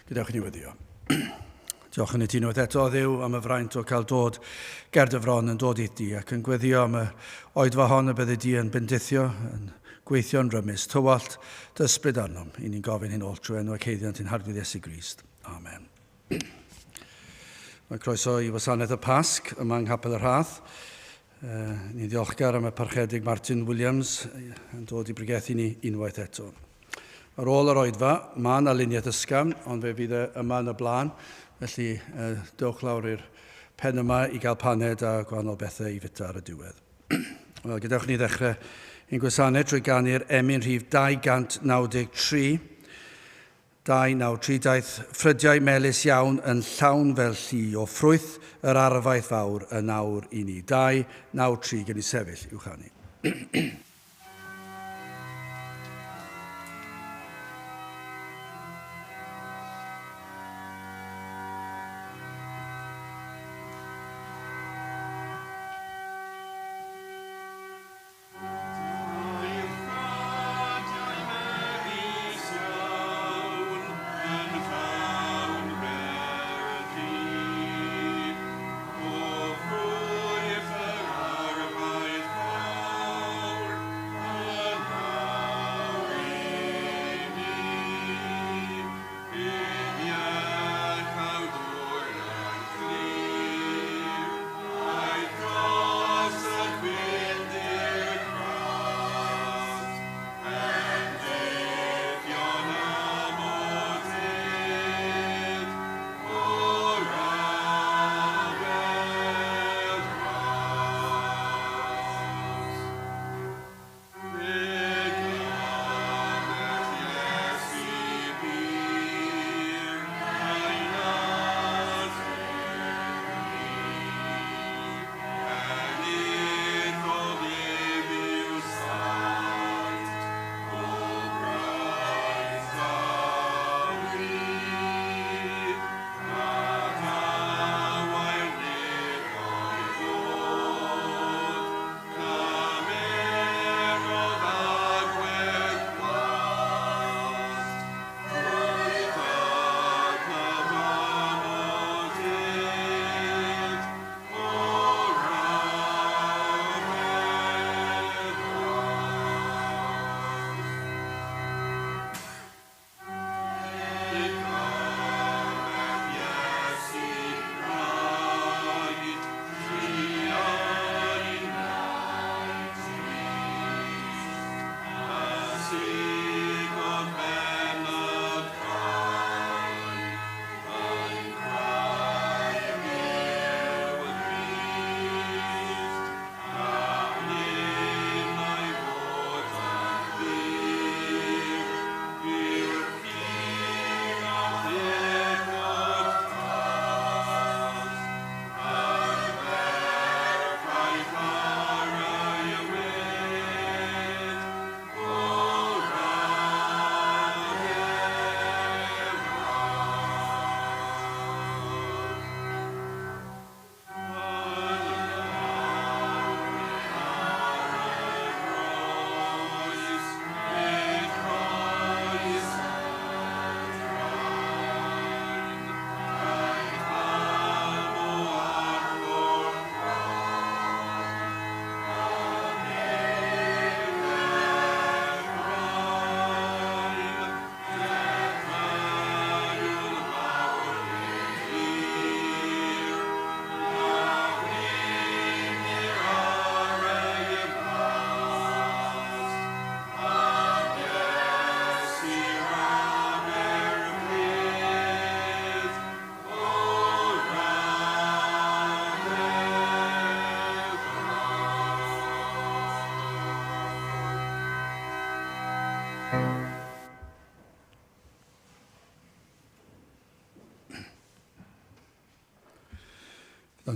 Gadewch i ni weddio. Diolch yn i ti unwaith eto, Dduw, am y fraint o cael dod ger dy fron yn dod i ti ac yn gweddio am y oedfa hon y byddi di yn bendithio, yn gweithio'n rymus, tywallt dy ysbryd arnom. I ni'n gofyn hyn oll trwy enw ac haeddiant ein Harglwydd Iesu Grist. Amen. Mae croeso i wasanaeth y Pasg yma yng Nghapel y Rhath. Uh, ni'n ddiolchgar am y parchedig Martin Williams yn dod i bregethu ni unwaith eto. Ar ôl yr oedfa, mae yna luniaeth ysgafn, ond fe fydd e yma yn y blaen, felly uh, dewch lawr i'r pen yma i gael paned a gwahanol bethau i fita ar y diwedd. Wel, gadewch ni ddechrau ein gwasanaeth trwy ganu'r emyn rhif 293. 293 daeth ffrydiau melys iawn yn llawn fel llu o ffrwyth yr arfaeth fawr yn awr i ni. 293 gen i sefyll i'w chanu.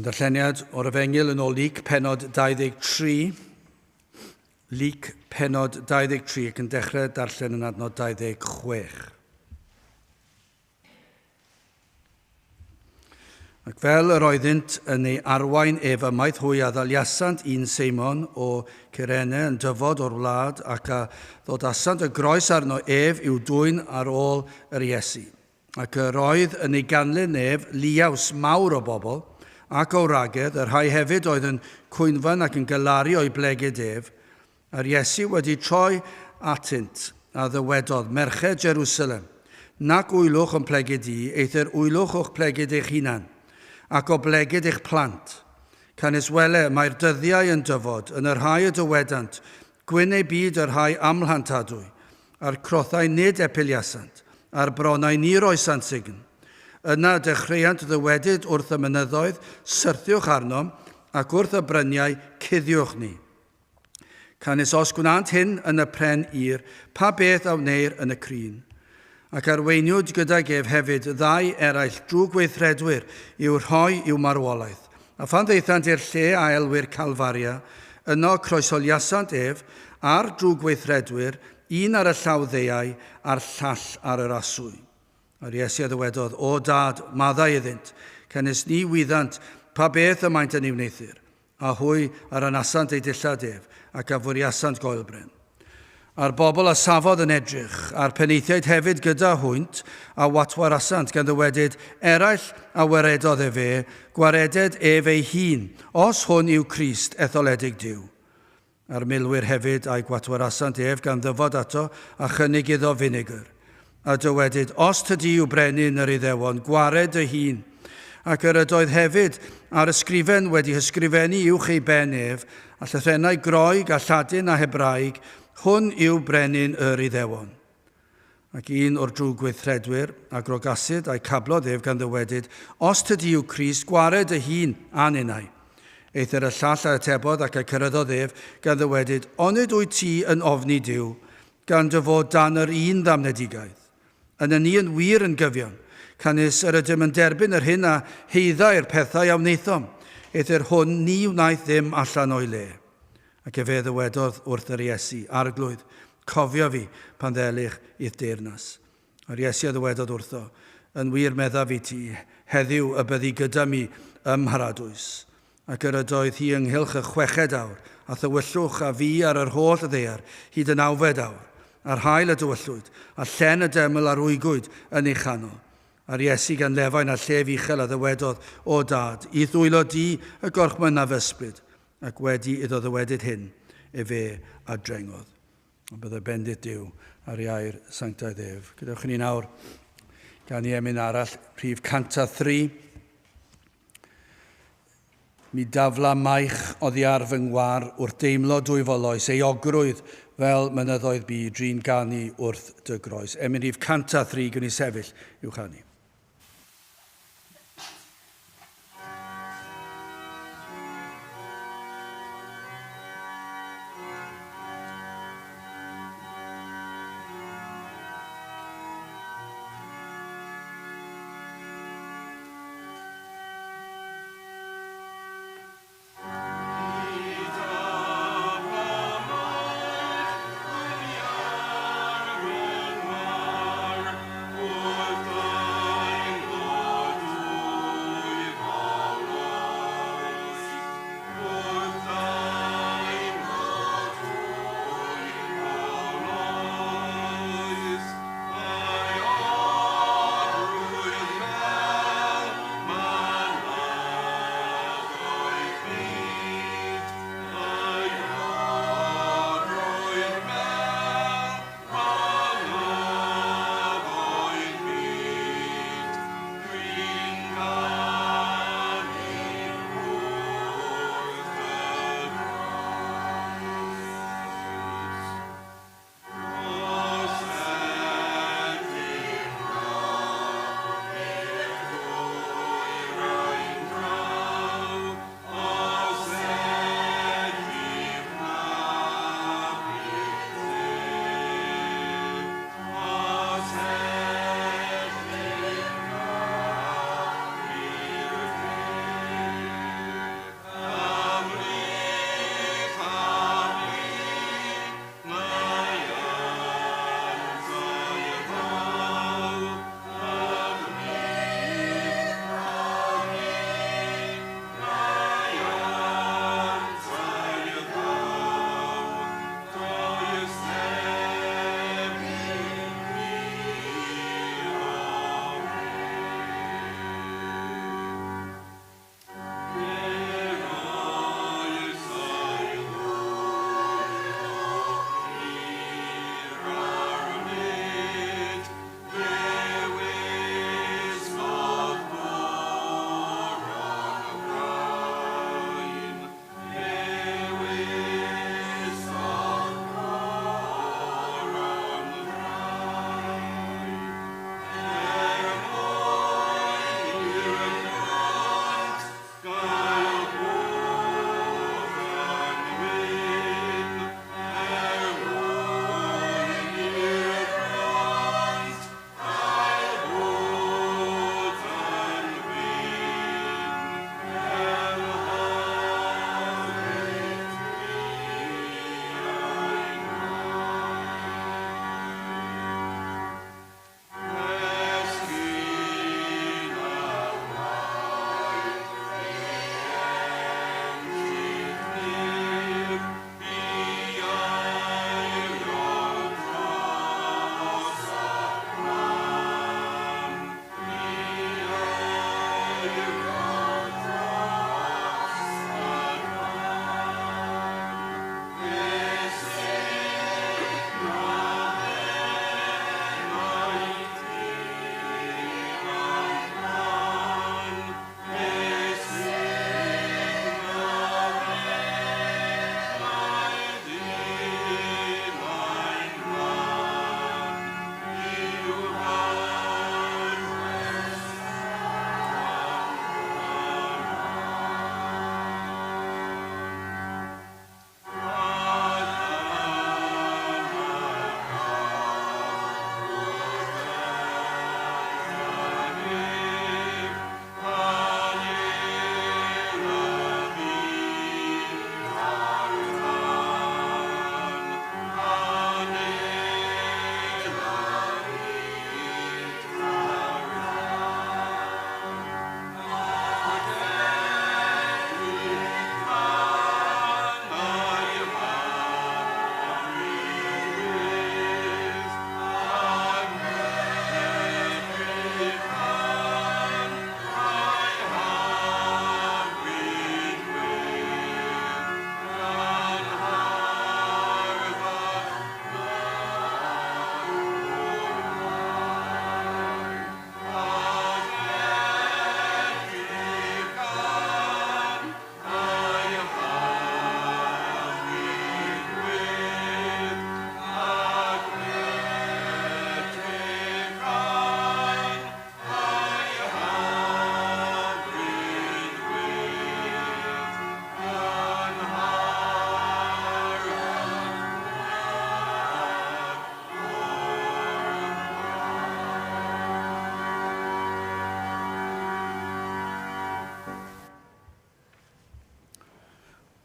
Yn darlleniad o'r Efengyl yn ôl Luc penod 23. Luc penod 23 ac yn dechrau darllen yn adnod 26. Ac fel yr oeddynt yn ei arwain ef ymaith hwy a ddaliasant un Seimon o Cyrene yn dyfod o'r wlad ac a ddodasant y groes arno ef i'w dwyn ar ôl yr Iesu. Ac yr oedd yn ei ganlyn ef liaws mawr o bobl, ac o wragedd, y rhai hefyd oedd yn cwynfan ac yn galaru o'i blegid ef, a'r Iesu wedi troi atynt, a ddywedodd, Merched Jerusalem, nac wylwch o'm plegid i, eithr wylwch o'ch plegid eich hunan, ac o blegid eich plant. Canys wele, mae'r dyddiau yn dyfod, yn y rhai y dywedant, Gwyn eu byd y rhai amlhantadwy, a'r crothau nid epiliasant, a'r bronnau ni roesant sugn. Yna dechreuant ddywedyd wrth y mynyddoedd, Syrthiwch arnom, ac wrth y bryniau, Cuddiwch ni. Canys os gwnânt hyn yn y pren ir, pa beth a wneir yn y crin? Ac arweiniwyd gydag ef hefyd ddau eraill drwgweithredwyr i'w rhoi i'w marwolaeth. A phan ddaethant i'r lle a elwir Calfaria, yno croesholiasant ef a'r drwgweithredwyr, un ar y llaw ddeau a'r llall ar yr aswy. A'r Iesu a ddywedodd, O Dad, maddau iddynt, canys ni wyddant pa beth y maent yn ei wneuthur. A hwy a ranasant ei dillad ef, ac a fwriasant goelbren. A'r bobl a safodd yn edrych, a'r penaethiaid hefyd gyda hwynt, a watwarasant, gan ddywedyd, Eraill a waredodd efe, gwareded ef ei hun, os hwn yw Crist etholedig Duw. A'r milwyr hefyd a'i gwatwarasant ef, gan ddyfod ato, a chynnig iddo finegr. A dywedyd, Os tydi yw brenin yr Iddewon, gwared dy hun. Ac yr ydoedd hefyd ar ysgrifen wedi hysgrifennu uwch ei ben ef, a llythrennau Groeg a Lladin a Hebraeg, Hwn yw brenin yr Iddewon. Ac un o'r drwgweithredwyr a grogasid a'i cablodd ef gan ddywedyd, Os tydi yw Crist, gwared dy hun a ninnau. Eithr y llall a atebodd ac a cyrhaeddodd ef, gan ddywedyd, Onid wyt ti yn ofni Duw, gan dy fod dan yr un ddamnedigaeth. Yn y ni yn wir yn gyfiawn, canys yr ydym yn derbyn yr hyn a haeddai'r pethau a wnaethom, eithr hwn ni wnaeth ddim allan o'i le. Ac efe ddywedodd wrth yr Iesu, Arglwydd, cofio fi pan ddelych i'th deyrnas. A'r Iesu a ddywedodd wrtho, Yn wir meddaf i ti, heddiw y byddi gyda mi ym Mharadwys. Ac yr ydoedd hi ynghylch y chweched awr, a thywyllwch a fu ar yr holl ddaear hyd y nawfed awr, a'r haul a dywyllwyd, a llen y deml a rwygwyd yn ei chanol. A'r Iesu gan lefain a llef uchel a ddywedodd, O Dad, i'th ddwylo di y gorchmynnaf fy ysbryd. Ac wedi iddo ddywedyd hyn, efe a drengodd. Ond byddai bendith Duw ar ei air sanctaidd ef. Gadewch i ni nawr ganu emyn arall, rhif 103. Mi dafla maich oddi ar fy ngwar wrth deimlo dwyfoloes, euogrwydd fel mynyddoedd bu, drin ganu wrth dy groes. Emyn rhif 103, gwn i sefyll i'w chanu.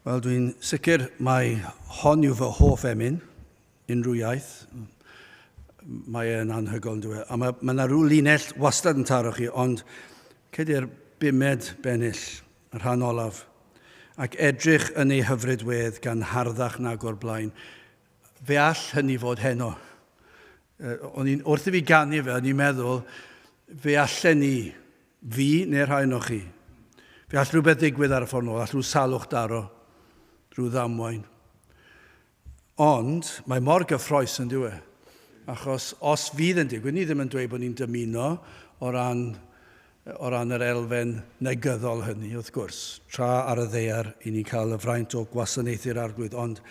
Wel, dwi'n sicr mai hon yw fy hoff emyn, unrhyw iaith. Mae e'n anhygoel, yn dwi. A mae yna rhyw linell wastad yn taro chi, ond cedir bumed bennill, y rhan olaf, ac edrych yn ei hyfryd wedd gan harddach nag o'r blaen. Fe all hynny fod heno. O'n i'n, wrth i fi ganu fe, o'n i'n meddwl, fe allen ni, fi neu'r rhai o'n chi, fe all rhywbeth ddigwydd ar y ffordd nôl, all rhyw salwch daro, rhyw ddamwain. Ond mae mor gyffroes yn dyw e. Achos os fydd yn digwydd, ni ddim yn dweud bod ni'n dymuno o ran, o ran yr elfen negyddol hynny, wrth gwrs, tra ar y ddaear i ni'n cael y fraint o gwasanaethu'r Arglwydd, ond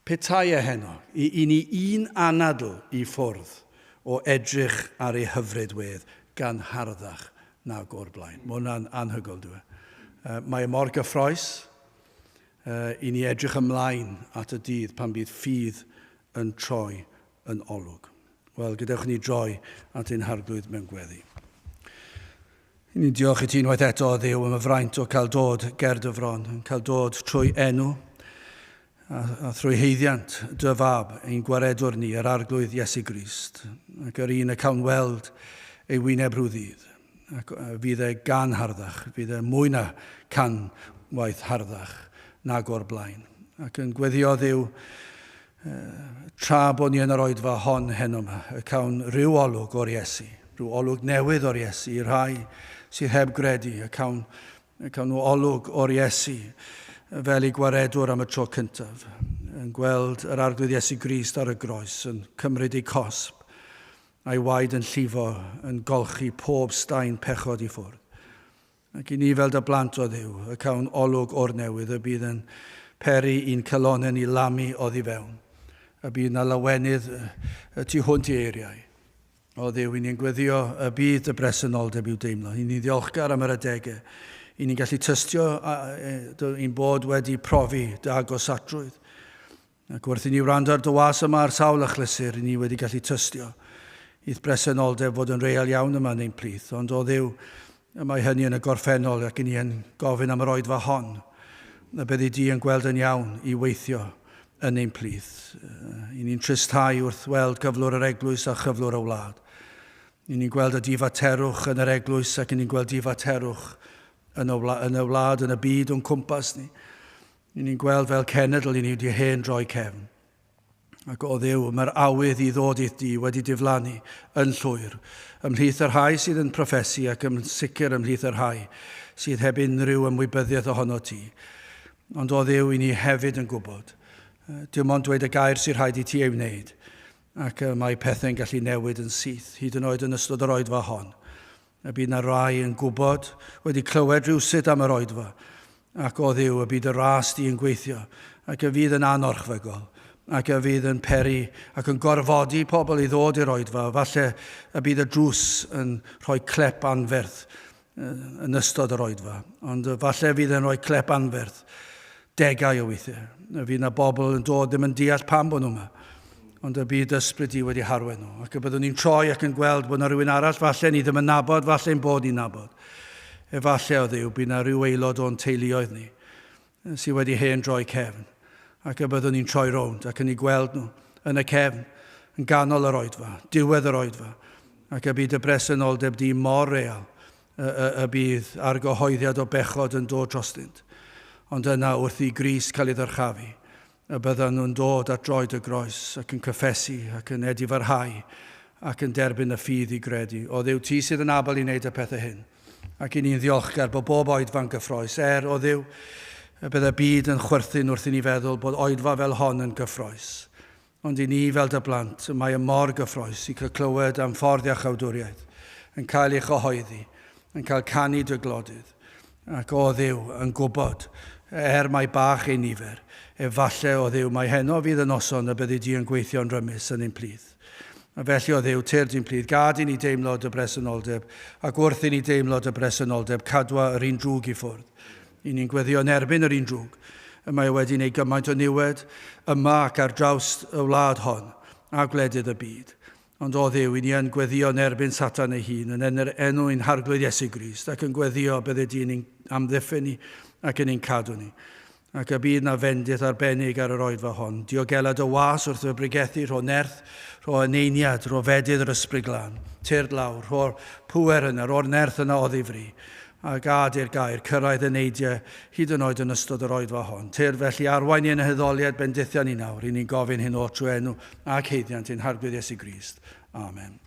petai e heno, i, i ni un anadl i ffwrdd o edrych ar ei hyfryd wedd gan harddach nag o'r blaen. Mae hwnna'n anhygoel, dyw e. Mae e mor gyffroes, i ni edrych ymlaen at y dydd pan bydd ffydd yn troi yn olwg. Wel, gadewch i ni droi at ein Harglwydd mewn gweddi. I ni'n diolch i ti unwaith eto, o Dduw, am y fraint o cael dod ger dy fron, yn cael dod trwy enw a thrwy haeddiant dy fab, ein gwaredwr ni, yr Arglwydd Iesu Grist, ac yr un y cawn weld ei wyneb rhyw ddydd. Ac fydd e gan harddach, fydd e mwy na can waith harddach nag o'r blaen. Ac yn gweddio Dduw, tra bod ni yn yr oedfa hon heno yma, y cawn rhyw olwg o'r Iesu, rhyw olwg newydd o'r Iesu, i rhai sydd heb gredu, y cawn nhw olwg o'r Iesu fel ei gwaredwr am y tro cyntaf, yn gweld yr Arglwydd Iesu Grist ar y groes, yn cymryd ei cosb, a'i waed yn llifo, yn golchi pob staen pechod i ffwrdd. Ac i ni fel dy blant o Dduw, y cawn olwg o'r newydd y bydd yn peri i'n calonnau ni lamu oddi fewn, y bydd na lawenydd y tu hwnt i eiriau. O Dduw, i ni'n gweddio y bydd dy bresenoldeb i'w deimlo. I ni'n ddiolchgar am yr adegau. I ni'n gallu tystio ein bod wedi profi dy agosatrwydd. Ac wrth i ni wrando ar dy was yma ar sawl achlysur, i ni wedi gallu tystio i'th bresenoldeb fod yn real iawn yma yn ein plith. Ond o Dduw, y mae hynny yn y gorffennol ac i ni yn gofyn am yr oedfa hon, y byddi di yn gweld yn iawn i weithio yn ein plith. I ni'n tristhau wrth weld cyflwr yr eglwys a chyflwr y wlad. I ni'n gweld y difaterwch yn yr eglwys ac i ni'n gweld difaterwch yn y, yn y wlad, yn y byd o'n cwmpas ni. Ni'n ni'n gweld fel cenedl i ni wedi hen droi cefn. Ac o Dduw, mae'r awydd i ddod i'th di wedi diflannu yn llwyr, ymhlith y rhai sydd yn proffesu ac yn sicr ymhlith y rhai sydd heb unrhyw ymwybyddiaeth ohono ti. Ond o Dduw, i ni hefyd yn gwybod, dim ond dweud y gair sy'n rhaid i ti ei wneud, ac mae pethau'n gallu newid yn syth, hyd yn oed yn ystod yr oedfa hon. Y bydd 'na rai yn gwybod, wedi clywed rhywsut am yr oedfa, ac o Dduw, y bydd dy ras di yn gweithio, ac y fydd yn anorchfygol, ac y fydd yn peri ac yn gorfodi pobl i ddod i'r oedfa, falle y bydd y drws yn rhoi clep anferth yn ystod yr oedfa, ond falle fydd yn rhoi clep anferth degau o weithiau. Y fydd 'na bobl yn dod ddim yn deall pam bod nhw yma, ond y bydd ysbryd i wedi harwen nhw. Ac y byddwn ni'n troi ac yn gweld bod yna rhywun arall, falle ni ddim yn nabod, falle ein bod ni'n nabod. Efallai o Dduw, bydd yna rhyw aelod o'n teuluoedd ni sydd wedi hen droi cefn, ac y byddwn ni'n troi rownd ac yn eu gweld nhw yn y cefn, yn ganol yr oedfa, diwedd yr oedfa, ac y bydd y bresenoldeb di mor real y, y, y bydd argyhoeddiad o bechod yn dod drostynt. Ond yna, wrth i Grist cael ei ddyrchafu, y byddan nhw'n dod at droed y groes ac yn cyffesu ac yn edifarhau ac yn derbyn y ffydd i gredu. O Dduw, ti sydd yn abl i wneud y pethau hyn. Ac i ni'n ddiolchgar bod bob oedfa'n gyffroes. Er, o Dduw, y bydde byd yn chwerthin wrth i ni feddwl bod oedfa fel hon yn gyffroes. Ond i ni fel dy blant, y mae y mor gyffroes i cael clywed am ffordd iachawdwriaeth, yn cael ei chyhoeddi, yn cael canu dy glodydd, ac o Dduw, yn gwybod, er mai bach ei nifer, efalle, o Dduw, mai heno fydd y noson y byddi di yn gweithio'n rymus yn ein plith. A felly, o Dduw, tyrd i'n plith, gad i ni deimlo dy bresenoldeb, ac wrth i ni deimlo dy bresenoldeb, cadwa yr un drwg i ffwrdd. I ni'n gweddio yn erbyn yr un drwg. Y mae wedi wneud gymaint o niwed yma ac ar draws y wlad hon a gwledydd y byd. Ond o Dduw, i ni yn gweddio yn erbyn Satan ei hun, yn enw'r enw ein Harglwydd Iesu Grist, ac yn gweddio bydde di yn ein amddiffyn ni ac yn ein cadw ni. Ac y bydd na fendith arbennig ar yr oedfa hon. Diogela dy was wrth y bregethu, rho nerth, rho eneiniad, rho fedydd yr ysbryd glân. Tyrd lawr, rho'r pŵer yna, rho'r nerth yna oddi fri. A gad i'r gair cyrraedd y neidiau hyd yn oed yn ystod yr oedfa hon. Tyrd felly arwain ni yn y hetholiad bendithion ni nawr. I ni'n gofyn hyn oll trwy enw ac haeddiant ein Harglwydd Iesu Grist. Amen.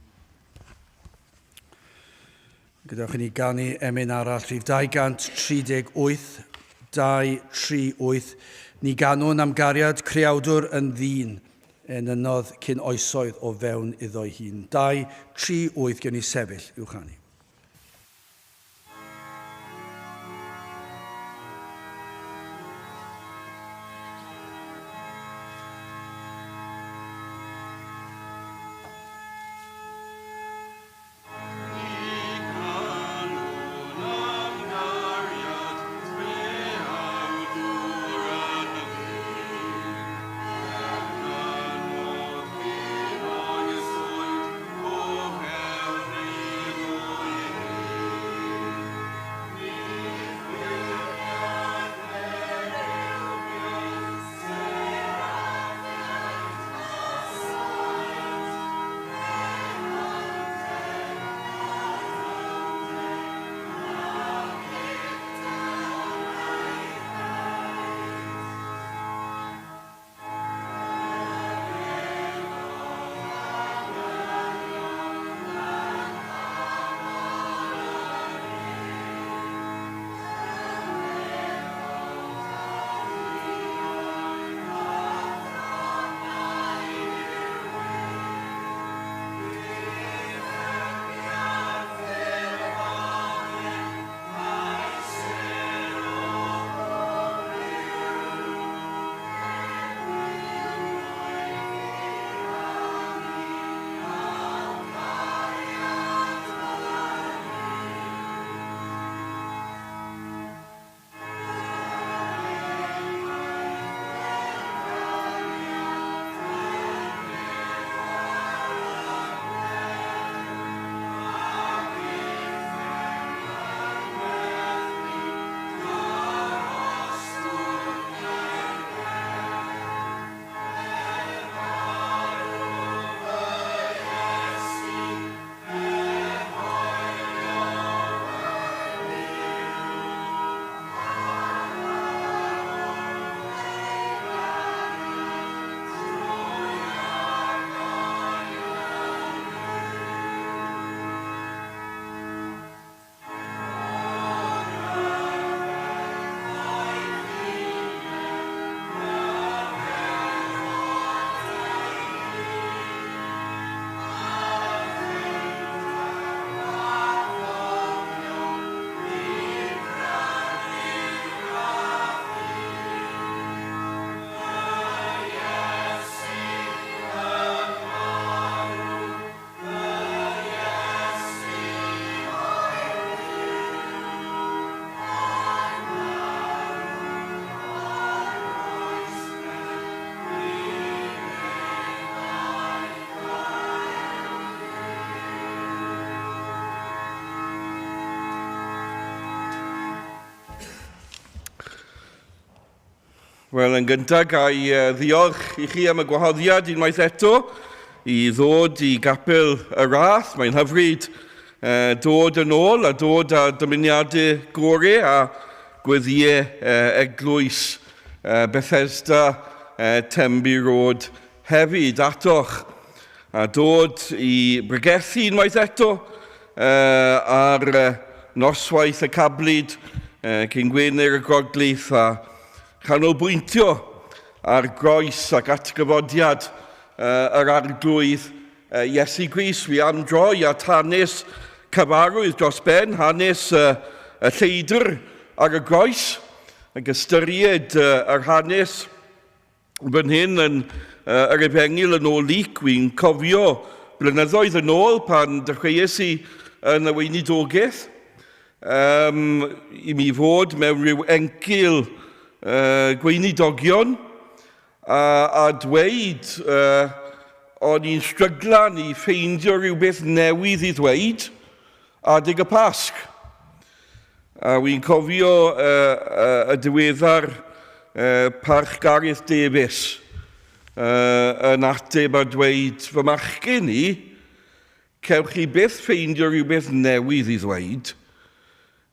Gadewch i ni ganu emyn arall, rhif 238, 238. Ni ganwn am gariad creawdwr yn ddyn, enynodd cyn oesoedd o fewn iddo'i hun. 2, 3, 8, gewn ni sefyll i'w chanu. Wel, yn gyntaf, ga i ddiolch i chi am y gwahoddiad unwaith eto i ddod i Gapel y Rhath. Mae'n hyfryd dod yn ôl a dod â dymuniadau gore a gweddïau eglwys Bethesda Tenby Road hefyd atoch a dod i bregethu unwaith eto ar noswaith y cablyd cyn Gwener y Groglith a chanolbwyntio ar groes ac atgyfodiad yr Arglwydd Iesu Grist. Wi am droi at hanes cyfarwydd dros ben, hanes y lleidr ar y groes, ac ystyried yr hanes fan hyn yn yr Efengyl yn ôl Luc. Wi'n cofio blynyddoedd yn ôl pan dechreuais i yn y weinidogaeth, um, i mi fod mewn rhyw encil uh, gweinidogion a, a dweud uh, o'n i'n stryglan i ffeindio rhywbeth newydd i ddweud adeg y Pasg. A wi'n cofio uh, uh, y diweddar Parch Gareth Davies yn ateb a dweud, fy machgen i, cewch chi byth ffeindio rhywbeth newydd i ddweud.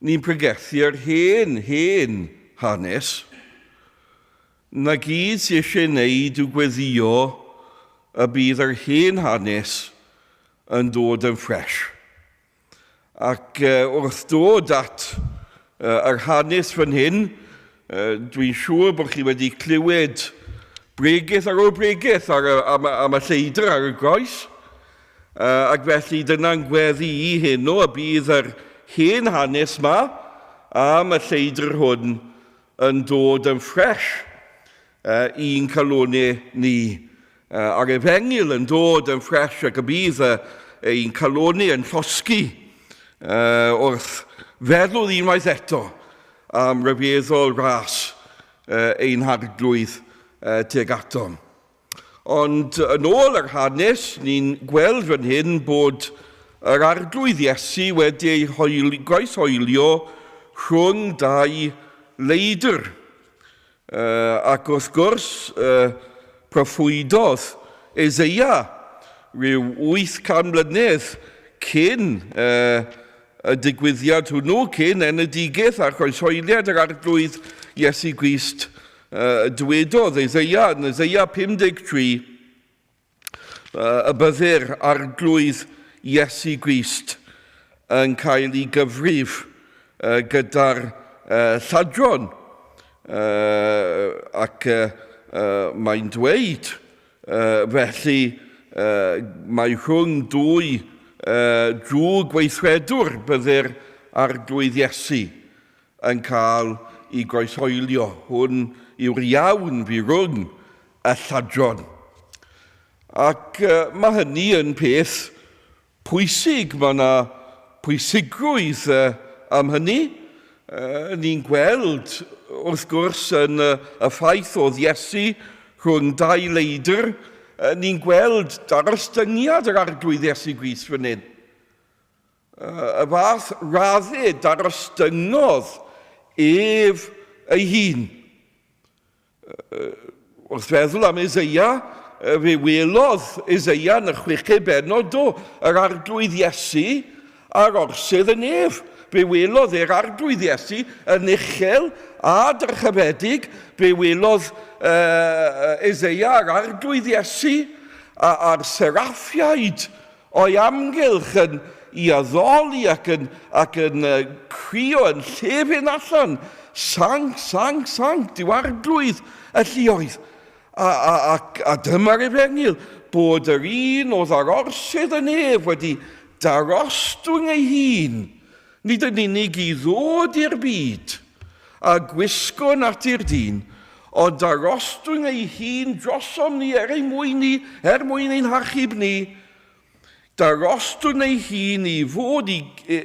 Ni'n pregethu yr hen, hen hanes. Na gyd sy eisiau wneud yw gweddio y bydd yr hen hanes yn dod yn ffresh. Ac wrth dod at yr hanes fan hyn, dwi'n siŵr bod chi wedi clywed bregeth ar ôl bregeth ar y, am, am y lleidr ar y groes. Ac felly dyna'n gweddi i heno y bydd yr hen hanes ma am y lleidr hwn yn dod yn ffresh i'n calonau ni. A'r efengyl yn dod yn ffresh ac y bydd ein calonau yn llosgi wrth feddwl unwaith eto am ryfeddol ras ein Harglwydd tuag atom. Ond yn ôl yr hanes, ni'n gweld fan hyn bod yr Arglwydd Iesu wedi ei groeshoelio rhwng dau leidr. Ac wrth gwrs, proffwydodd Eseia rhyw 800 mlynedd cyn y digwyddiad hwnnw, cyn enedigaeth a chroeshoeliad yr Arglwydd Iesu Grist, dywedodd Eseia yn Eseia 53 y byddir Arglwydd Iesu Grist yn cael ei gyfrif gyda'r lladron, ac mae'n dweud felly mai rhwng dwy drwg weithredwr byddir Arglwydd Iesu yn cael ei groeshoelio. Hwn yw'r iawn fu rhwng y lladron. Ac mae hynny yn peth pwysig, mae yna pwysigrwydd am hynny. Ni'n gweld, wrth gwrs, yn y ffaith oedd Iesu rhwng dau leidr, ni'n gweld darostyngiad yr Arglwydd Iesu Grist fan hyn. Y fath raddau darostyngodd ef ei hun. Wrth feddwl am Eseia, fe welodd Eseia yn y chweched bennod do, yr Arglwydd Iesu a'r orsedd yn ef. Fe welodd e'r Arglwydd Iesu yn uchel a dyrchafedig. Fe welodd uh, Eseia a'r Arglwydd Iesu a'r seraffiaid o'i amgylch yn i addoli ac yn, ac yn uh, crio yn llefyn allan, Sanct, sanct, sanct yw Arglwydd y lluoedd. A, a, a, a dyma'r efengyl, bod yr un oedd ar orsedd y nef wedi darostwng ei hun, nid yn unig i ddod i'r byd a gwisgo natur dyn, ond darostwng ei hun drosom ni er ei mwyn ni, er mwyn ein hachub ni, darostwng ei hun i fod, i,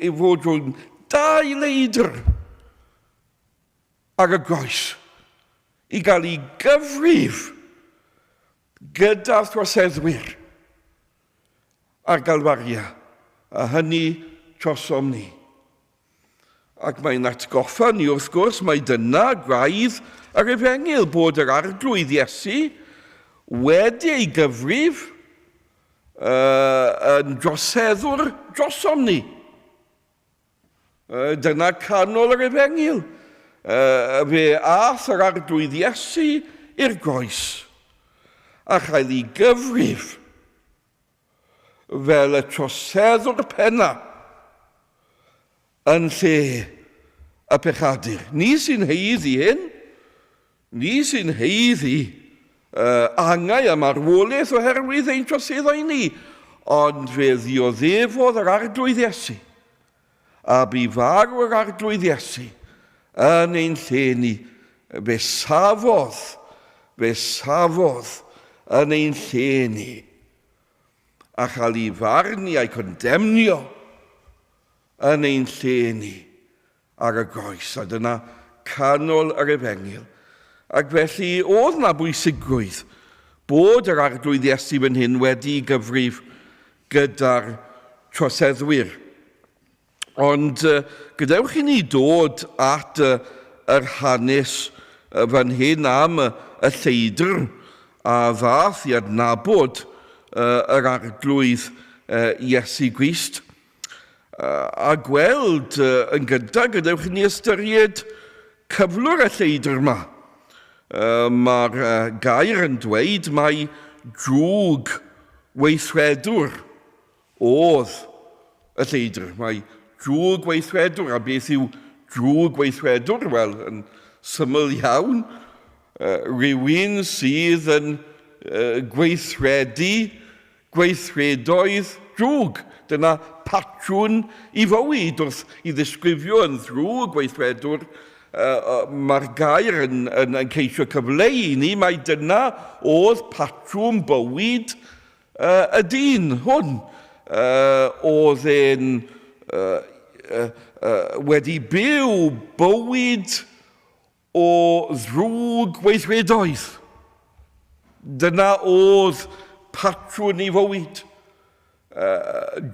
i fod rhwng dau leidr ar y groes, i gael ei gyfrif gyda throseddwyr ar Galfaria, a hynny trosom ni. Ac mae'n atgoffa ni, wrth gwrs, mai dyna graidd yr efengyl, bod yr Arglwydd Iesu wedi ei gyfrif uh, yn droseddwr drosom ni. Uh, dyna canol yr efengyl. Uh, fe ath yr Arglwydd Iesu i'r groes a chael ei gyfrif fel y troseddwr penna yn lle y pechadur. Ni sy'n haeddu hyn, ni sy'n haeddu uh, angau a marwolaeth oherwydd ein troseddau ni, ond fe ddioddefodd yr Arglwydd Iesu, a bu farw yr Arglwydd Iesu yn ein lle ni. Fe safodd, fe safodd yn ein lle ni, a chael ei farnu a'i condemnio yn ein lle ni ar y groes. A dyna canol yr efengyl. Ac felly oedd na bwysigrwydd bod yr Arglwydd Iesu fan hyn wedi gyfrif gyda'r troseddwyr. Ond gadewch i ni dod at yr hanes fan hyn am y lleidr a ddath i adnabod yr Arglwydd Iesu Grist. A gweld yn gyntaf, gadewch i ni ystyried cyflwr y lleidr yma. Mae'r gair yn dweud mai drwg weithredwr oedd y lleidr. Mae drwg weithredwr, a beth yw drwg weithredwr? Wel, yn syml iawn, rhywun sydd yn gweithredu gweithredoedd drwg. Dyna patrwn i fywyd wrth i ddisgrifio yn ddrwg gweithredwr. Mae'r gair yn, yn, yn ceisio cyfleu i ni mai dyna oedd patrwm bywyd y dyn hwn. Oedd e'n wedi byw bywyd o ddrwg weithredoedd. Dyna oedd patrwn ei fywyd.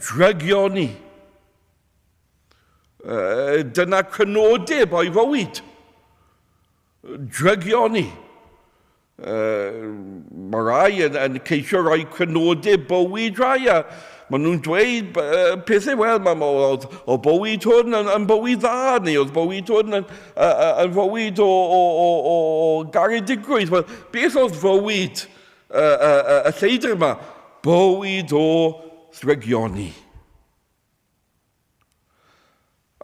Drygioni. Dyna crynodeb o'i fywyd. Drygioni. Mae rai yn, yn ceisio rhoi crynodeb bywyd rai, a maen nhw'n dweud pethau, wel, mae, oedd, oedd bywyd hwn yn, yn bywyd dda, neu oedd bywyd hwn yn, yn fywyd o, o, o, o, o garedigrwydd. Wel, beth oedd fywyd y, y, y, y lleidr yma? Bywyd o ddrygioni.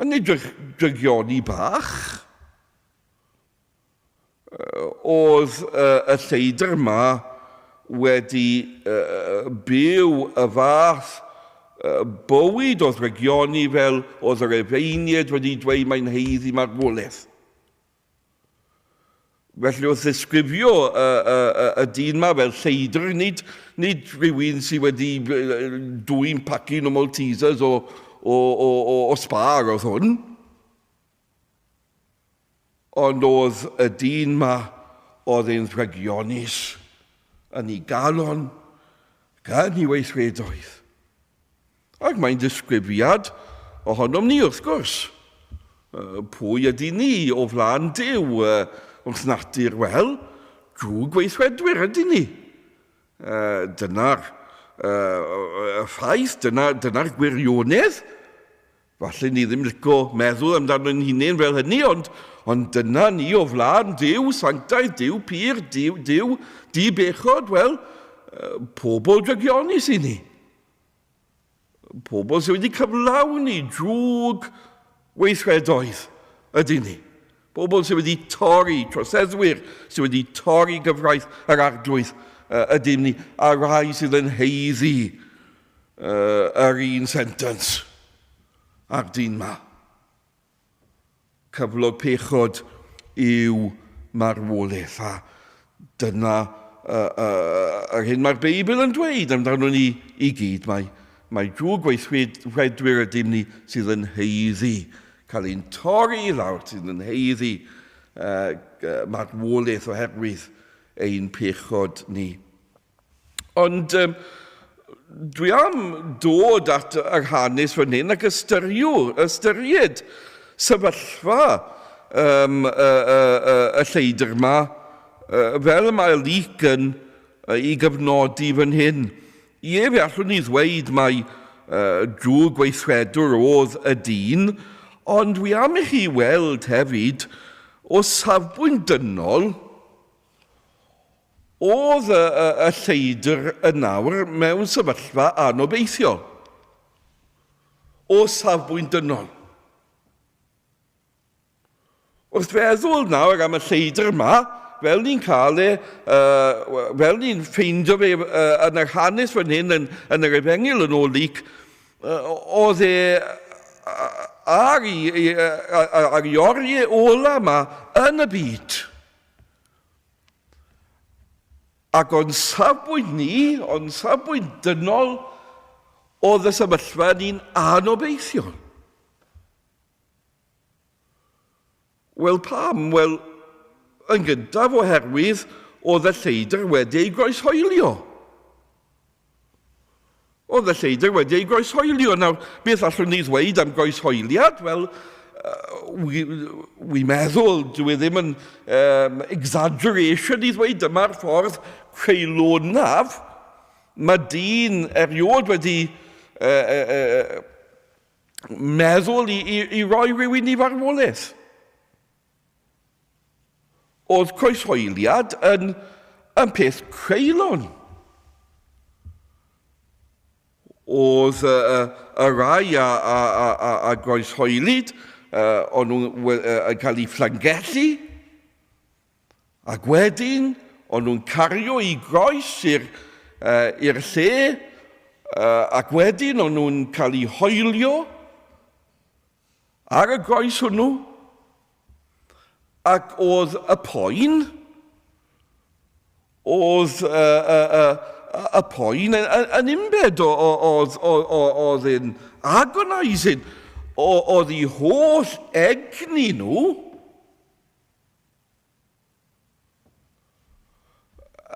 A nid drygioni bach. Oedd y lleidr yma wedi byw y fath bywyd o ddrygioni fel oedd yr efeiniaid wedi dweud mae'n haeddu marwolaeth. Felly wrth ddisgrifio y, y, y, y dyn yma fel lleidr, nid, nid rhywun sydd wedi dwyn pacyn o Maltesers o, o, o, o, o Spar oedd hwn. Ond oedd y dyn 'ma, oedd e'n ddrygionus yn ei galon gan ei weithredoedd. Ac mae'n ddisgrifiad ohonom ni, wrth gwrs. Pwy ydy ni o flaen Duw wrth natur? Wel, drwg weithredwyr ydy ni. Dyna'r ffaith, dyna'r dyna gwirionedd. Falle ni ddim lico meddwl amdano'n hunain fel hynny, ond, ond dyna ni o flaen Duw sanctaidd, Duw pur, Duw, Duw di-bechod, wel, pobl drygionus i ni. Pobl sydd wedi cyflawni drwg weithredoedd ydy ni. Pobl sydd wedi torri, troseddwyr sydd wedi torri gyfraith yr arglwydd ydym ni, a rhai sydd yn heiddi yr un sentence a'r dyn ma. Cyflog pechod yw marwolaeth, a dyna yr hyn mae'r Beibl yn dweud amdano ni i gyd. Mae, mae drwg weithredwyr ydym ni sydd yn haeddu cael ein torri i lawr, sydd yn haeddu marwolaeth oherwydd ein pechod ni. Ond um, dwi am dod at yr hanes fan hyn ac ystyriw, ystyried sefyllfa um, y, y, y, y lleidr yma, fel y mae Luc yn ei gyfnodi fan hyn. Ie, fe allwn ni ddweud mai uh, drwg gweithredwr oedd y dyn, ond dwi am i chi weld hefyd o safbwynt dynol, Oedd y, y, y lleidr yn nawr mewn sefyllfa anobeithiol, o safbwynt dynol. Wrth feddwl nawr am y lleidr yma, fel ni'n cael e, uh, fel ni'n ffeindio fe uh, yn yr hanes fan hyn, yn, yn yr efengyl yn ôl Luc, uh, oedd e ar ei, ar ei oriau ola yma yn y byd. Ac o'n safbwynt ni, o'n safbwynt dynol, oedd y sefyllfa yn un anobeithiol. Wel, pam? Wel, yn gyntaf oherwydd oedd y lleidr wedi ei groeshoelio. Oedd y lleidr wedi ei groeshoelio. Nawr, beth allwn ni ddweud am groeshoeliad? Wel, wi, wi meddwl, dwi e ddim yn um, exaggeration i ddweud dyma'r ffordd creulonaf mae dyn erioed wedi uh, uh, uh, meddwl i, i, i roi rhywun i farwolaeth. Oedd croeshoeliad yn, yn peth creulon. Oedd y, y, y rai a, a, a, a, a groeshoelid, uh, o'n nhw'n uh, cael eu fflangellu, ac wedyn o'n nhw'n cario i groes i'r uh, i'r lle, uh, ac wedyn o'n nhw'n cael eu hoelio ar y groes hwnnw, ac oedd y poen, oedd y, y, y, y poen yn, yn, yn unbed, oedd, oedd yn agonising, oedd eu holl egni nhw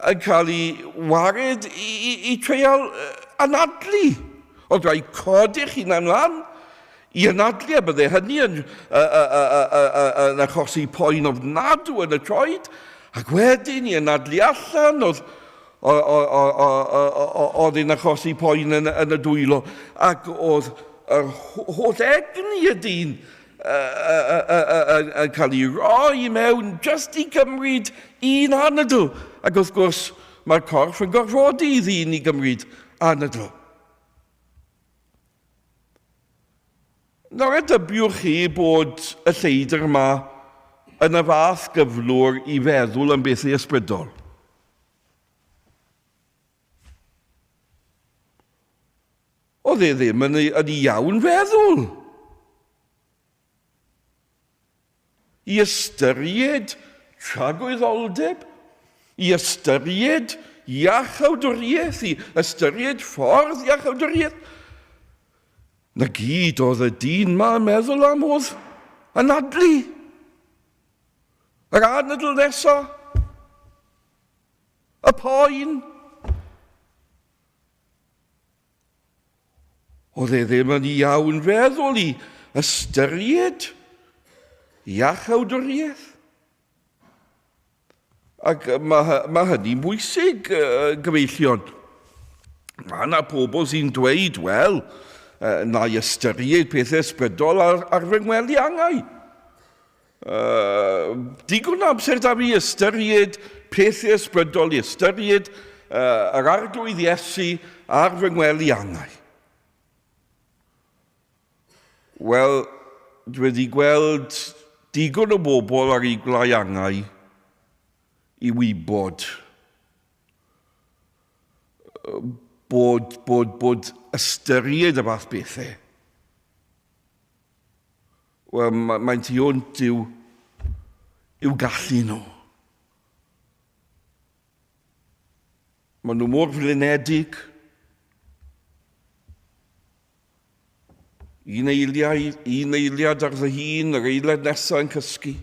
yn cael ei wared i, i, i treial anadlu. Oedd rhaid codi'ch hunan lan i anadlu, a bydde hynny yn, yn achosi poen ofnadw yn y troed, ac wedyn i anadlu allan, oedd oedd yn achosi poen yn, yn y dwylo, ac oedd yr holl egni y dyn yn cael ei roi i mewn just i gymryd un anadl. Ac wrth gwrs, mae'r corff yn gorfodi i ddyn i gymryd anadl. Nawr a dybiwch chi bod y lleidr yma yn y fath gyflwr i feddwl am bethau ysbrydol? Oedd e ddim yn ei, yn ei iawn feddwl. I ystyried tragwyddoldeb, i ystyried iachawdwriaeth, i ystyried ffordd iachawdwriaeth. Na gyd oedd y dyn ma yn meddwl am oedd anadlu. Yr anadl nesa. Y poen. Oedd e ddim yn iawn feddwl i ystyried iachawdwriaeth. Ac mae, mae hynny'n bwysig, gyfeillion. Mae yna pobl sy'n dweud, wel, na i ystyried pethau ysbrydol ar, ar fy ngwely angau. Uh, digon amser da fi ystyried pethau ysbrydol i ystyried uh, yr arglwydd Iesu ar fy ngwely angau. Wel, dwi wedi gweld digon o bobl ar eu gwlau angau i wybod bod, bod, bod ystyried y fath bethau. Wel, mae'n tu hwnt i'w, i'w gallu nhw. Maen nhw mor flinedig. Un eiliad, un eiliad ar fy hun, yr eiliad nesaf yn cysgu.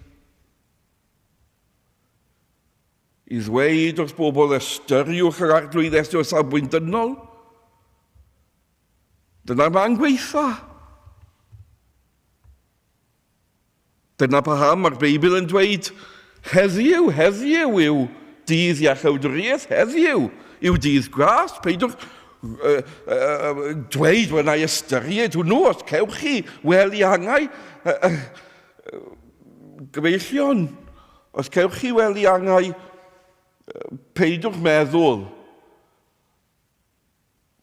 I ddweud wrth bobl ystyriwch yr arglwydd Iesu o safbwynt dynol, Dyna'r man gweitha. Dyna paham mae'r Beibl yn dweud, heddiw, heddiw yw dydd iachawdwriaeth, heddiw yw dydd gras. Peidiwch uh, uh, dweud, wel, na i ystyried hwnnw, os cewch chi wely angau. Uh, uh, gyfeillion, os cewch chi wely angau, peidiwch meddwl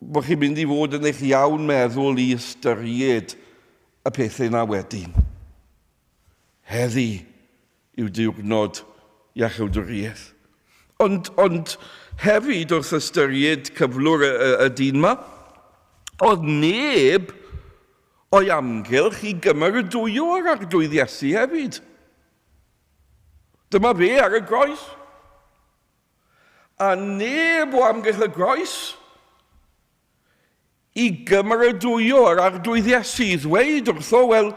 bod chi'n mynd i fod yn eich iawn meddwl i ystyried y pethau yna wedyn. Heddi yw diwrnod iachawdwriaeth. Ond, ond hefyd wrth ystyried cyflwr y, y, y dyn yma, oedd neb o'i amgylch i gymeradwyo yr arglwydd Iesu hefyd. Dyma fe ar y groes. A neb o amgylch y groes i gymeradwyo yr Arglwydd Iesu, i ddweud wrtho, wel,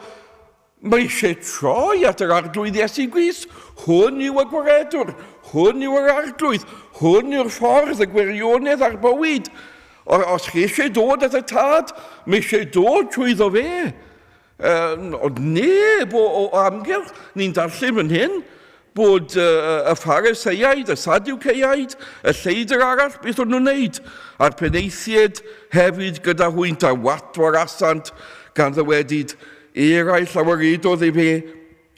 mae eisiau troi at yr Arglwydd Iesu Grist. Hwn yw y gwaredwr, hwn yw yr Arglwydd, hwn yw'r ffordd, y gwirionedd a'r bywyd. Os chi eisiau dod at y Tad, mae eisiau dod trwyddo fe. Ond neb o, o, o amgylch, ni'n darllen fan hyn, bod y Phariseiaid, y Sadwceiaid, y lleidr arall, beth o'n nhw'n wneud? A'r penaethiaid hefyd gyda hwynt a watwarasant gan ddywedyd, eraill a waredodd ef e,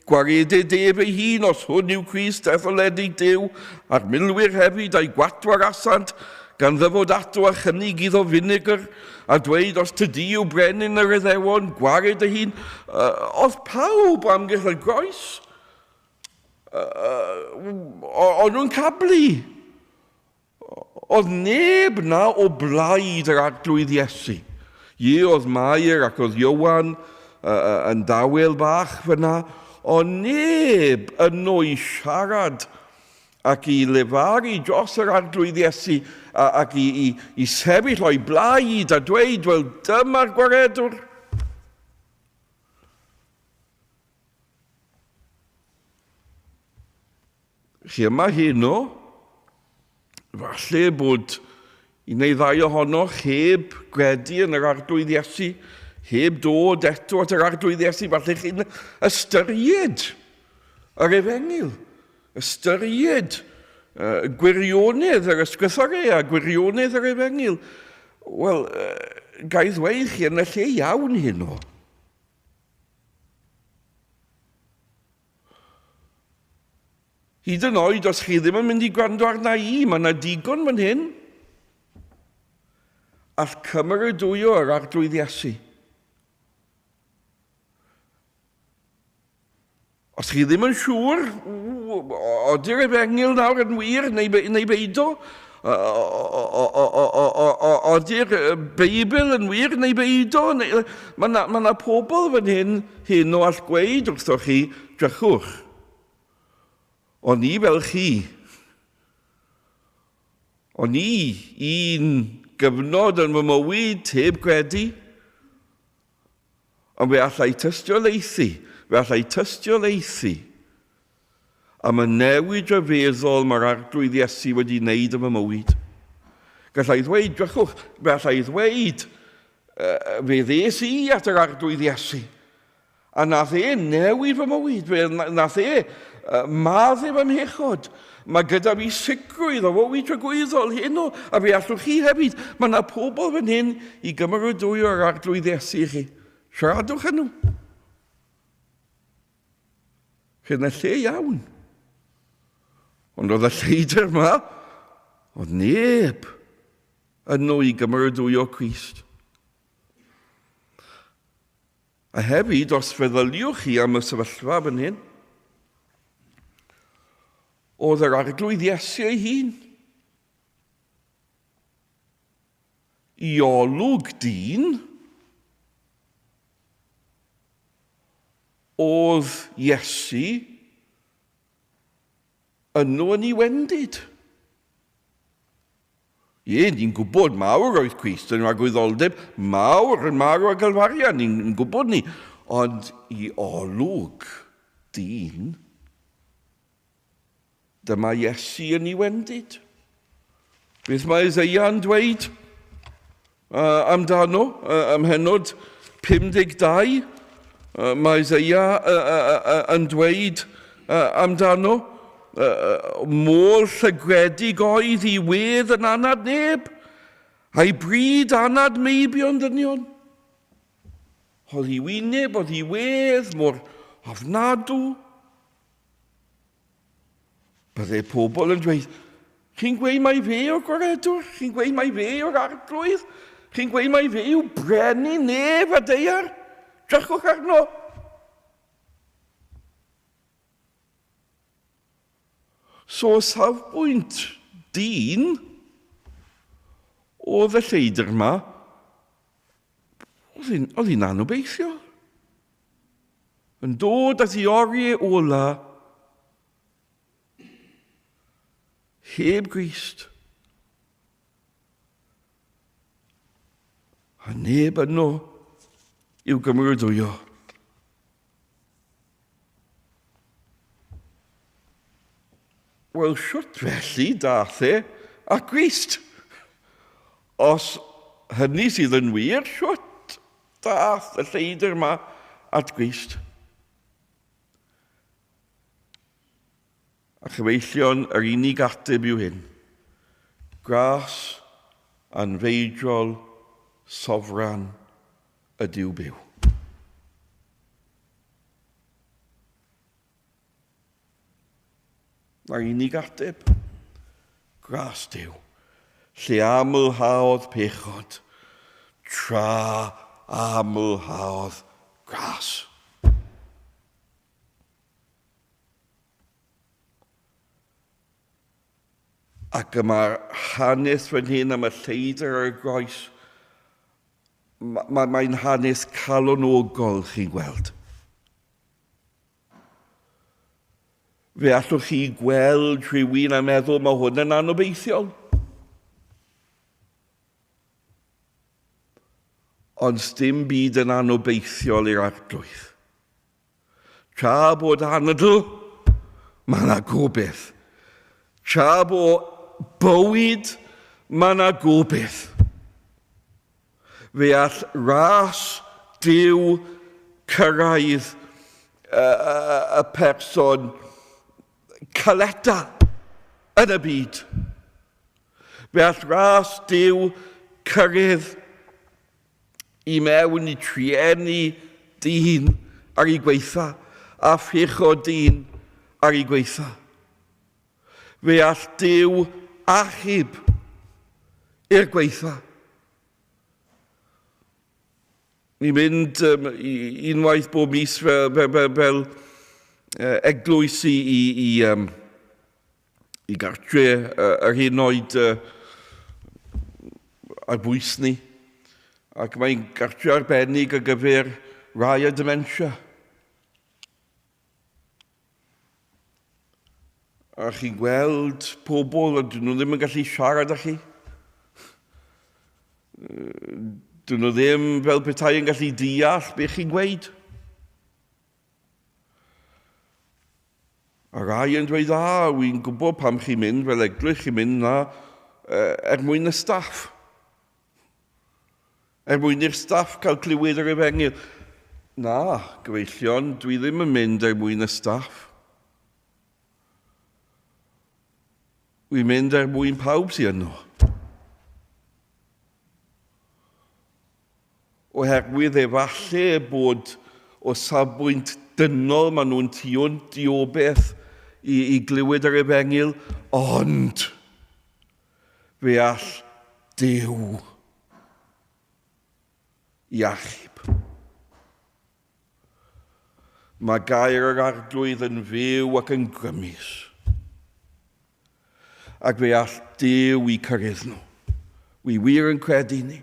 gwareded ef ei hun os hwn yw Crist etholedig Duw, a'r milwyr hefyd a'i gwatwarasant gan ddyfod ato a chynnig iddo finegr, a dweud, os tydi yw brenin yr Iddewon, gwared dy hun. Oedd pawb o amgylch y groes, o'n nhw'n cablu. Oedd neb na o blaid yr arglwydd Iesu. Ie, oedd Mair ac oedd Iowan yn dawel bach fyna, ond neb yno i siarad ac i lefaru dros yr Arglwydd Iesu ac i, i, i sefyll o'i blaid a dweud, wel, dyma'r gwaredwr. Chi yma heno, falle bod un neu ddau ohonoch heb gredu yn yr Arglwydd Iesu, heb dod eto at yr Arglwydd Iesu, falle chi'n ystyried yr efengyl. Ystyried gwirionedd yr ysgrythurau a gwirionedd yr efengyl. Wel, ga i ddweud chi yn y lle iawn heno. Hyd yn oed os chi ddim yn mynd i gwrando arna i, mae yna digon fan hyn. All cymeradwyo yr Arglwydd Iesu. Os chi ddim yn siŵr, ody'r efengyl nawr yn wir neu, neu beido, ody'r Beibl yn wir neu beido, mae yna ma na pobl fan hyn, hyn o all gweud wrthoch chi, drychwch. O'n i fel chi. O'n i un gyfnod yn fy mywyd heb gredu. Ond fe allai tystiolaethu, fe allai tystiolaethu am y newid rhyfeddol mae'r Arglwydd Iesu wedi wneud yn fy mywyd. Gallai ddweud, drychwch, fe allai ddweud, fe ddes i at yr Arglwydd Iesu. A nath e newid fy mywyd, fe nath e maddu fy mhechod. Mae gyda fi sicrwydd o fywyd tragwyddol heno, a fe allwch chi hefyd. Mae yna pobl fan hyn i gymeradwyo yr Arglwydd Iesu i chi. Siaradwch â nhw. Chi yn y lle iawn. Ond oedd y lleidr yma, oedd neb yno i gymeradwyo Crist. A hefyd, os feddyliwch chi am y sefyllfa fan hyn, oedd yr Arglwydd Iesu ei hun i olwg dyn, oedd Iesu yno yn ei wendid. Ie, ni'n gwybod mawr oedd Crist yn rhagwyddoldeb, mawr yn marw ar Galfaria, ni'n gwybod ni. Ond i olwg dyn, dyma Iesu yn ei wendid. Beth mae Isaiah yn dweud amdano ym mhennod 52? Mae Isaiah yn dweud amdano, Mor llygredig oedd i wedd yn anad neb, a'i bryd anad meibion dynion. Oedd i wyneb, oedd i wedd mor ofnadw. Byddai pobl yn dweud, chi'n gweud mai fe yw'r gwaredwr? Chi'n gweud mai fe yw'r arglwydd? Chi'n gweud mai fe yw brenin nef a daear? Drychwch arno! So o safbwynt dyn, oedd y lleidr yma, oedd hi'n anobeithiol. Yn dod at ei oriau ola, heb Grist. A neb yno i'w gymeradwyo. Wel, shwt felly dath e at Grist? Os hynny sydd yn wir, shwt dath y lleidr yma at Grist. A chyfeillion, yr unig ateb yw hyn. Gras anfeidrol sofran y Duw byw. Na'r unig ateb, gras Duw, lle amlhaodd pechod, tra amlhaodd gras. Ac y mae'r hanes fan hyn am y lleidr ar y groes, mae'n ma, mae hanes calonogol chi'n gweld. Fe allwch chi gweld rhywun a meddwl mae hwn yn anobeithiol. Ond dim byd yn anobeithiol i'r arglwydd. Tra bod anadl, mae yna gobeith. Tra bo bywyd, mae yna gobeith. Fe all ras Duw cyrraedd y, y, y person caleta yn y byd. Fe all ras Duw cyrraedd i mewn i trueni dyn ar ei gweitha, a phechod dyn ar ei gweitha. Fe all Duw achub i'r gweitha. Ni'n mynd um, unwaith bob mis fel, fel, fel, fel uh, eglwys i, i, i, um, i gartre uh, yr hyn oed uh, ar bwys ni. Ac mae'n gartre arbennig ar gyfer rai â dementia. A chi'n gweld pobl a dyn nhw ddim yn gallu siarad â chi. Dyn nhw ddim fel petai yn gallu deall beth chi'n gweud. A rai yn dweud, a, wy'n gwybod pam chi'n mynd fel eglwys, chi'n mynd na er mwyn y staff. Er mwyn i'r staff cael clywed yr efengyl. Na, gyfeillion, dwi ddim yn mynd er mwyn y staff. Wy'n mynd er mwyn pawb sy'n yno. Oherwydd efallai bod o safbwynt dynol maen nhw'n tu hwnt i obeith i, i glywed yr efengyl, ond Fe all Duw i achub. Mae gair yr arglwydd yn fyw ac yn grymus. Ac fe all Duw i cyrraedd nhw. Wi wir yn credu ni.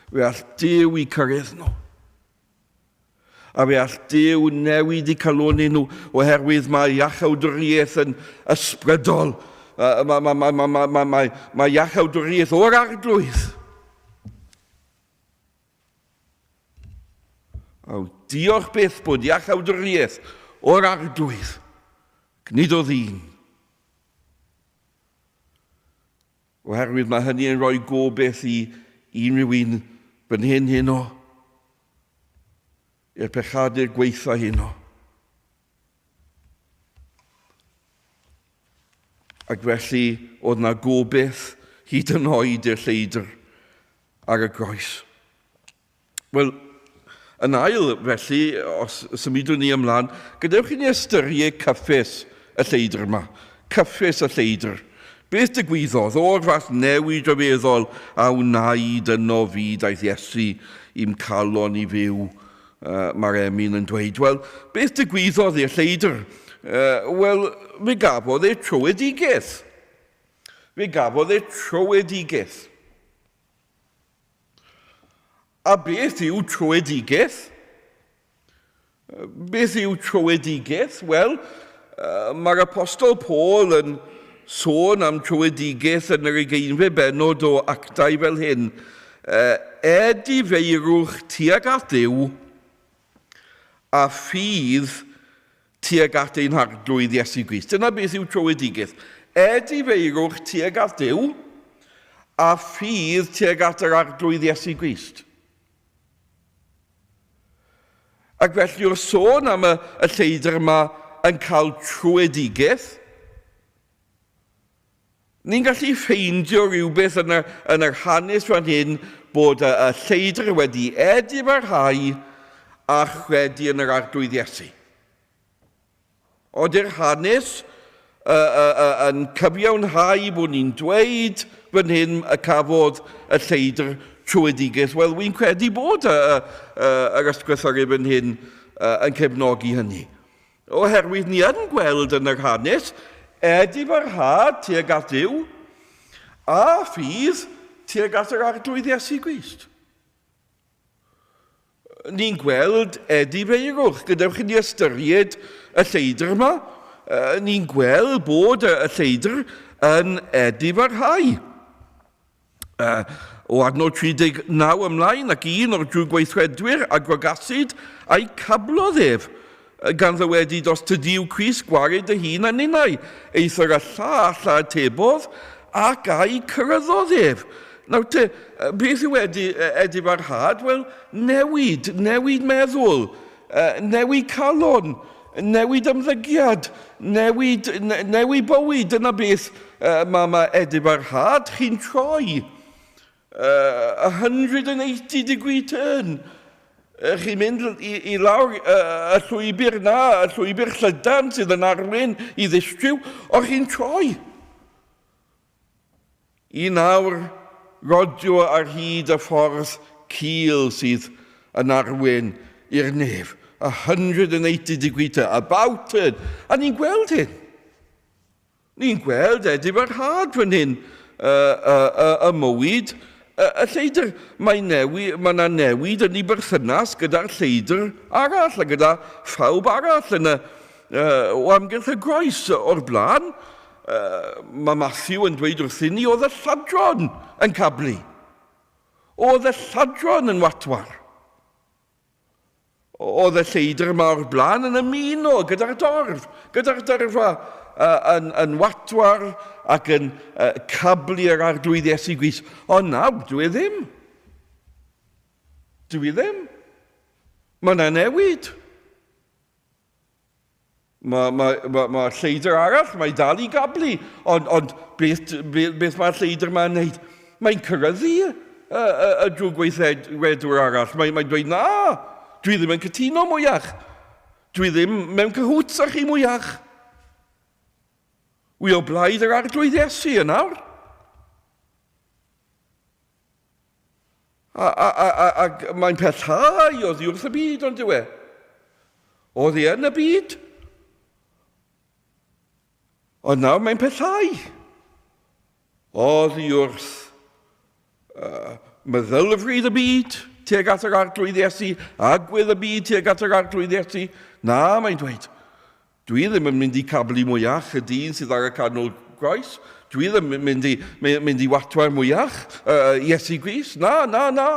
Fe all Duw i cyrraedd nhw. A fe all Duw newid eu calonnau nhw oherwydd mae iachawdwriaeth yn ysbrydol. Mae, mae, mae, mae, mae, mae, mae, mae iachawdwriaeth o'r arglwydd. Aw, diolch byth bod iachawdwriaeth o'r arglwydd. Nid o ddyn. Oherwydd mae hynny yn rhoi gobeith i unrhyw un fan hyn heno, i'r pechadur gweitha heno. Ac felly oedd na gobeith hyd yn oed i'r lleidr ar y groes. Wel, yn ail, felly, os symudwn ni ymlaen, gadewch i ni ystyried cyffes y lleidr yma. Cyffes y lleidr. Beth digwyddodd o'r fath newid rhyfeddol a wnaed yno fi daeth Iesu i'm calon i fyw, uh, mae'r emyn yn dweud. Wel, beth digwyddodd i'r lleidr? Uh, Wel, fe gafodd e trowedigaeth. Fe gafodd e trowedigaeth. A beth yw tröedigaeth? Beth yw tröedigaeth? Wel, mae'r Apostol Paul yn sôn am tröedigaeth yn yr ugeinfed bennod o Actau fel hyn. Edifeirwch tuag at Dduw a ffydd tuag at ein Harglwydd Iesu Grist. Dyna beth yw tröedigaeth. Edifeirwch tuag at Dduw a ffydd tuag at yr Arglwydd Iesu Grist. Ac felly wrth sôn am y, y lleidr yma yn cael trwyedigaeth, ni'n gallu ffeindio rhywbeth yn yr, yn yr hanes fan hyn bod y, y lleidr wedi edifarhau a chredu yn yr Arglwydd Iesu. Ody'r hanes uh, uh, uh, yn cyfiawnhau bod ni'n dweud fan hyn y cafodd y lleidr trwyedigaeth? Wel, wy'n credu bod y, y, yr ysgrythyrau fan hyn yn cefnogi hynny. Oherwydd ni yn gweld yn yr hanes edifarhad tuag at Dduw a ffydd tuag at yr Arglwydd Iesu Grist. Ni'n gweld edifeirwch. Gadewch i ni ystyried y lleidr yma. Ni'n gweld bod y lleidr yn edifarhau. O adnod 39 ymlaen, ac un o'r drwgweithredwyr a gwragasid a'i cablodd ef, gan ddywedyd, os tydi yw Crist, gwared dy hun a ninnau. Eithr y llall a atebodd, ac a'i cyryddodd ef. Nawr te, beth yw edi, edifarhad? Wel, newid, newid meddwl, newid calon, newid ymddygiad, newid, newid bywyd. Dyna beth mae, mae edifarhad. Chi'n troi. 180 degree turn. Chi'n mynd i, i lawr y llwybr na, y llwybr llydan sydd yn arwain i ddistryw, o chi'n troi. I nawr rodio ar hyd y ffordd cul sydd yn arwain i'r nef. 180 degree turn, about turn. A ni'n gweld hyn. Ni'n gweld edifarhad fan hyn y, y, y, y mywyd y, y lleidr. Mae newi, mae yna newid yn ei berthynas gyda'r lleidr arall a gyda phawb arall yn y, uh, o amgylch y groes o'r blaen. Uh, mae Matthew yn dweud wrthyn ni oedd y lladron yn cablu. Oedd y lladron yn watwar. Oedd y lleidr yma o'r blaen yn ymuno gyda'r dorf, gyda'r dyrfa uh, yn, yn watwar ac yn uh, cablu yr Arglwydd Iesu Grist. Ond nawr, dwi e ddim. Dwi e ddim. Mae yna newid. Mae, mae, mae, mae lleidr arall, mae dal i gablu, ond, ond beth, beth, beth mae'r lleidr yma'n wneud? Mae'n cyrraeddu y, y, y drwgweithredwr arall. Mae'n mae dweud, na, dwi ddim yn cytuno mwyach. Dwi ddim mewn cahoots â chi mwyach. Wi o blaid yr Arglwydd Iesu yn awr. A, a, a, a, ac mae'n pellhau oddi wrth y byd, ond yw e? Oedd e yn y byd? Ond nawr mae'n pellhau. Oddi wrth meddylfryd y byd tuag at yr Arglwydd Iesu, agwedd y byd tuag at yr Arglwydd Iesu. Na, mae'n dweud, Dwi ddim yn mynd i cablu mwyach y dyn sydd ar y canol groes. Dwi ddim yn mynd i, mynd i watwar mwyach Iesu Grist. Na, na, na.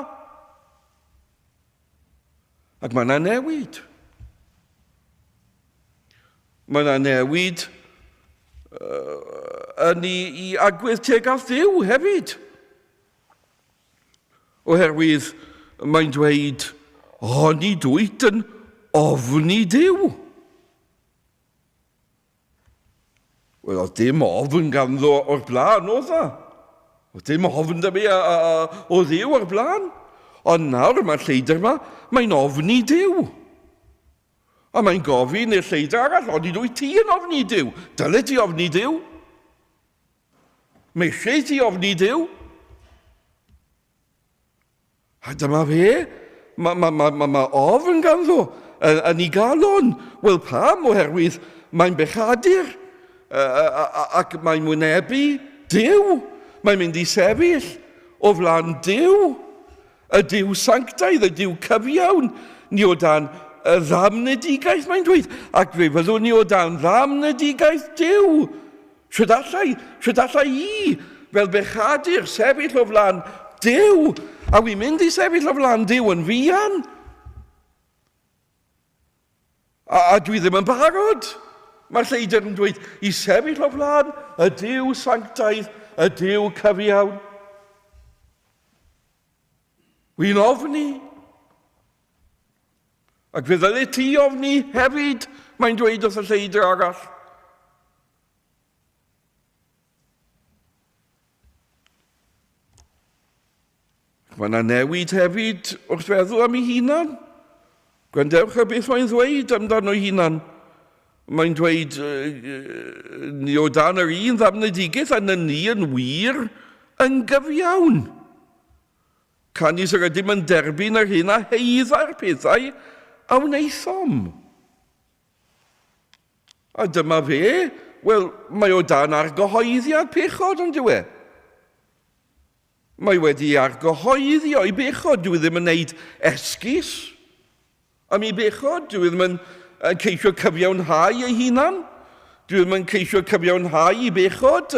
Ac mae yna newid. Mae yna newid yn ei, i agwedd tuag at Dduw hefyd. Oherwydd mae'n dweud, o, ni dwyt yn ofni Duw. Wel, oedd dim ofn ganddo o'r blaen, oedd na? Oedd dim ofn da fi a, a, a, o Dduw o'r blaen. Ond nawr mae'r lleidr yma, mae'n ofni Duw. A mae'n gofyn i'r lleidr arall, ond nid wyt ti yn ofni Duw. Dyle ti ofni Duw. Mae eisiau ti ofni Duw. A dyma fe, mae ma, ma, ma, ma ofn ganddo yn, yn ei galon. Wel pam? Oherwydd mae'n bechadur ac mae'n wynebu Duw. Mae'n mynd i sefyll o flaen Duw, y Duw sanctaidd, y Duw cyfiawn. Ni o dan y ddamnedigaeth, mae'n dweud, ac fe fyddwn ni o dan ddamnedigaeth Duw. Sut allai, sut allai i, fel bechadur, sefyll o flaen Duw? A wi'n mynd i sefyll o flaen Duw yn fuan. A, a dwi ddim yn barod. Mae'r lleidr yn dweud, i sefyll o flaen y Duw sanctaidd, y Duw cyfiawn. Wi'n ofni. Ac fe ddylet ti ofni hefyd, mae'n dweud wrth y lleidr arall. Mae yna newid hefyd wrth feddwl am ei hunan. Gwrandewch ar beth mae'n ddweud amdano ei hunan. Mae'n dweud, ni o dan yr un ddamnedigaeth a ni yn wir yn gyfiawn. Canys yr ydym yn derbyn yr hyn a heidda'r pethau a wnaethom. A dyma fe, wel, mae o dan argyhoeddiad pechod, ond dyw e? Mae wedi argyhoeddi o'i bechod, dyw e ddim yn neud esgus am ei bechod, dyw e ddim yn ceisio cyfiawnhau ei hunan, dyw e ddim yn ceisio cyfiawnhau ei bechod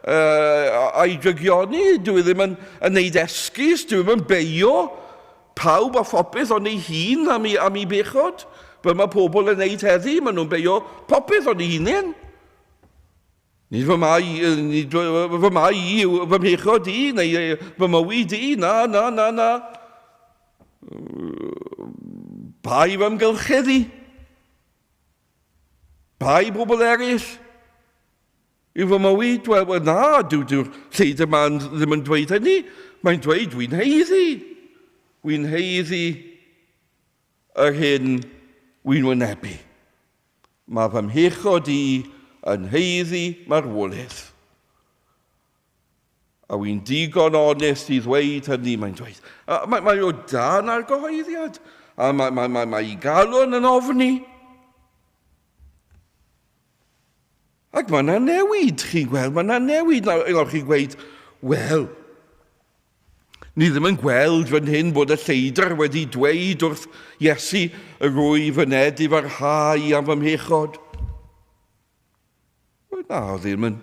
a'i drygioni, dyw e ddim yn neud esgus, dyw e ddim yn beio pawb a phopeth ond ei hun am ei, am ei bechod. Fel mae pobl yn neud heddi, maen nhw'n beio popeth ond ei hunain. Nid fy mai, nid fy mai i yw fy mhechod i, neu fy mywyd i, na, na, na, na. Bai fy amgylchedd i. Bai bobl eraill. Yw fy mywyd? Wel, wel na, dyw'r dyw lleid yma ddim yn dweud hynny. Mae'n dweud, dwi'n heiddi. Dwi'n heiddi yr hyn wy'n wynebu. Mae fy mhechod i yn heiddi marwolaeth. A wy'n digon onest i ddweud hynny, mae'n dweud. A mae, mae o dan argyhoeddiad. A mae, mae, mae, mae i galon yn ofni. Ac mae yna newid, chi'n gweld, mae yna newid. Nawr, nawr chi'n gweud, wel, ni ddim yn gweld fan hyn bod y lleidr wedi dweud wrth Iesu, rwyf yn edifarhau am fy mhechod. Wel, na, ddim yn,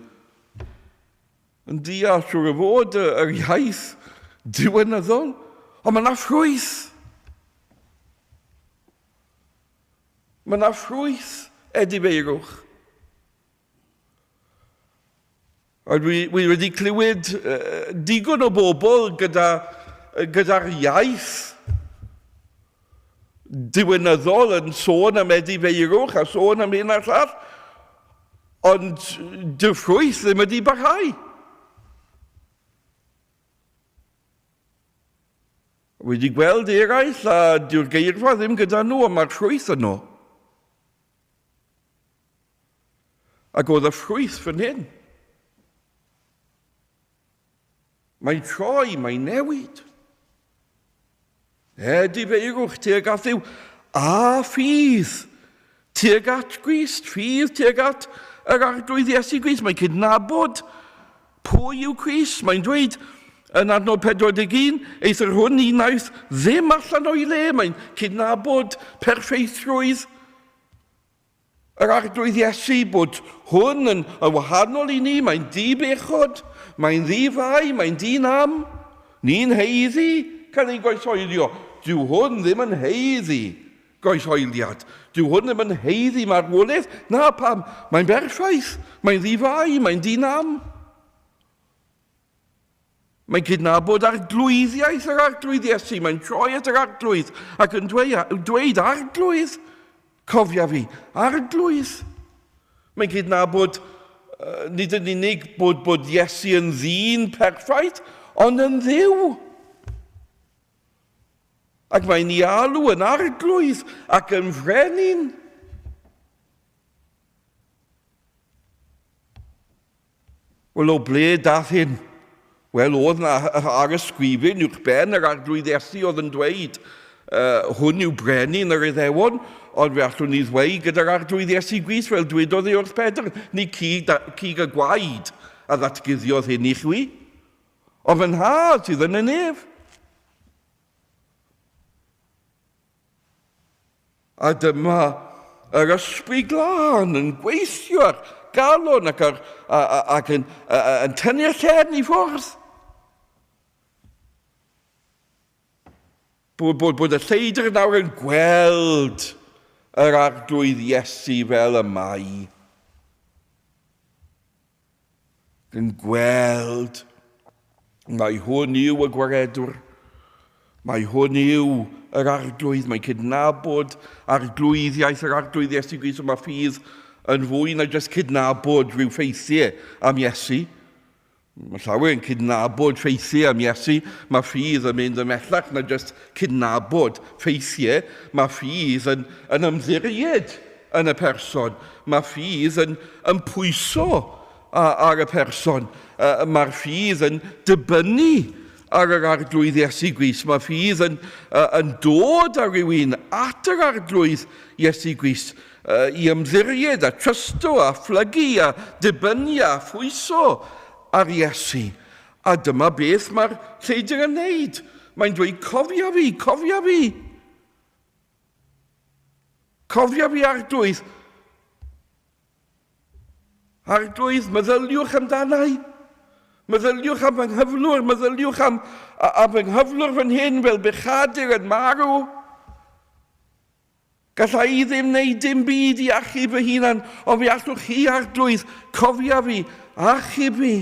yn deall siwr o fod yr iaith diwynyddol, ond mae yna ffrwyth. Mae yna ffrwyth edifeirwch. A dwi, dwi wedi clywed uh, digon o bobl gyda, gyda'r iaith diwynyddol yn sôn am edifeirwch a sôn am hyn a'r llall, ond dy ffrwyth ddim wedi barhau. Wedi gweld eraill a dyw'r geirfa ddim gyda nhw, ond mae'r ffrwyth yno. Ac oedd y ffrwyth fan hyn. Mae'n troi, mae'n newid. Edifeirwch tuag at Dduw a ffydd tuag at Grist, ffydd tuag at yr Arglwydd Iesu Grist. Mae'n cydnabod pwy yw Crist. Mae'n dweud yn adnod 41, eithr hwn ni wnaeth ddim allan o'i le. Mae'n cydnabod perffeithrwydd Yr Arglwydd Iesu bod hwn yn, yn wahanol i ni, mae'n di-bechod, mae'n ddi-fai, mae'n di-nam. Ni'n heiddi cael ein goesoelio. Dyw hwn ddim yn heiddi goesoeliad. Dyw hwn ddim yn heiddi marwolaeth. Na, pam? Mae'n berffaith, mae'n ddi-fai, mae'n di-nam. Mae'n cydnabod arglwyddiaeth yr Arglwydd Iesu. Mae'n troi at yr Arglwydd ac yn dweud, dweud Arglwydd, cofia fi, Arglwydd. Mae'n cydnabod uh, nid yn unig bod, bod Iesu yn ddyn perffaith, ond yn ddiw. Ac mae'n ei alw yn arglwydd ac yn frenin. Wel, o ble dath hyn? Wel, oedd na ar y sgrifyn uwch ben yr arglwydd Iesu oedd yn dweud, uh, hwn yw brenin yr Iddewon, ond fe allwn ni ddweud gyda'r arglwydd Iesu Grist, fel dwedodd ei wrth Pedr, ni cig, da, cig a gwaed a ddatguddiodd hyn i chwi, ond fy nhad sydd yn y nef. A dyma yr ysbryd glân yn gweithio ar galon ac, ar, a, a, ac yn, a, a, yn tynnu'r llen i ffwrdd. Bod, bod, bod y lleidr nawr yn gweld yr arglwydd Iesu fel y mae. Yn gweld mai hwn yw y gwaredwr, Mae hwn yw yr arglwydd, mae'n cydnabod arglwyddiaeth yr arglwydd Iesu Grist, mae ffydd yn fwy na jyst cydnabod rhyw ffeithiau am Iesu. Mae llawer yn cydnabod ffeithiau am Iesu. Mae ffydd yn mynd ymhellach na jyst cydnabod ffeithiau. Mae ffydd yn, yn ymddiried yn y person. Mae ffydd yn, yn pwyso ar y person. Mae'r ffydd yn dibynnu ar yr arglwydd Iesu Grist. Mae ffydd yn, yn dod â rhywun at yr arglwydd Iesu Grist i ymddiried a trysto a phlygu a dibynnu a phwyso ar Iesu. A dyma beth mae'r lleidr yn neud. Mae'n dweud, cofia fi, cofia fi. Cofia fi arglwydd. Arglwydd, meddyliwch amdanau. Meddyliwch am fy nghyflwr, meddyliwch am, am fy nghyflwr fan hyn fel bechadur yn marw. Galla i ddim wneud dim byd i achub fy hunan, ond fe allwch chi arglwydd, cofia fi, achub fi.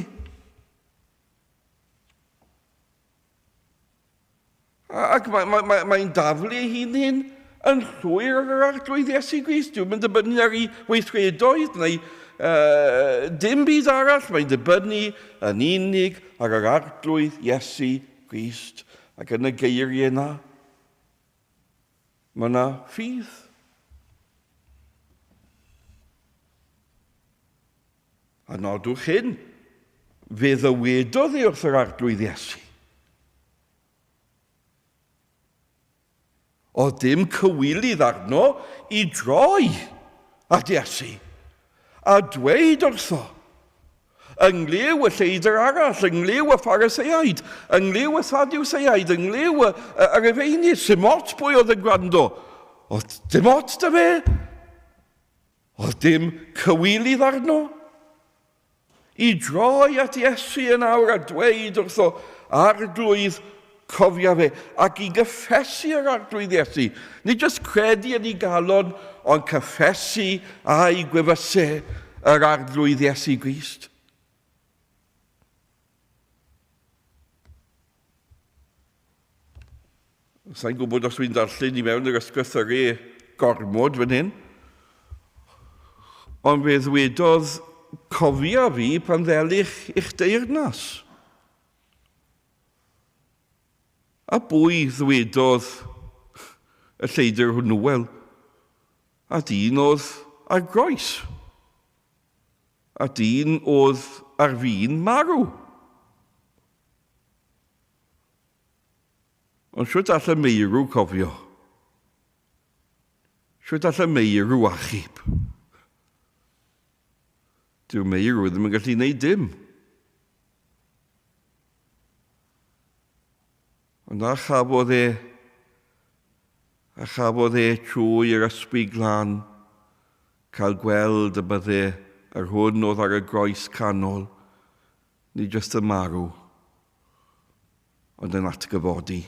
Ac mae'n mae, mae, mae daflu ei hun hyn yn llwyr ar yr arglwydd Iesu Grist. Dwi'n mynd dibynnu ar ei weithredoedd neu uh, dim byd arall. Mae'n dibynnu yn unig ar yr arglwydd Iesu Grist. Ac yn y geiriau yna, mae yna ffydd. A nodwch hyn, fe ddywedodd ei wrth yr arglwydd Iesu. Oedd dim cywilydd arno i droi at Iesu a dweud wrtho, yng nghlyw y lleidr arall, yng nghlyw y Phariseaid, yng nghlyw y Sadwseaid, yng nghlyw y, y, yr efeinydd, sy'n ots pwy oedd yn gwrando. Oedd dim ots da fe. Oedd dim cywilydd arno. I droi at Iesu yn awr a dweud wrtho, arglwydd, cofia fe, ac i gyffesu yr arglwydd Iesu. Nid jyst credu yn ei galon, ond cyffesu a'i gwefysu yr arglwydd Iesu Grist. Sa'n gwybod os dwi'n darllen i mewn yr ysgrythyru gormod fan hyn. Ond fe ddwedodd, cofia fi pan ddelich i'ch deyrnas. A bwy ddwedodd y lleidr hwnnw? Wel, a dyn oedd ar groes. A dyn oedd ar fin marw. Ond shwt all y meirw cofio? Shwt all y meirw achub? Dyw'r meirw ddim yn gallu gwneud dim. Ond a chafodd e, a chafodd e trwy yr ysbryd glân cael gweld y bydde yr hwn oedd ar y groes canol, nid jyst y marw, ond yn atgyfodi.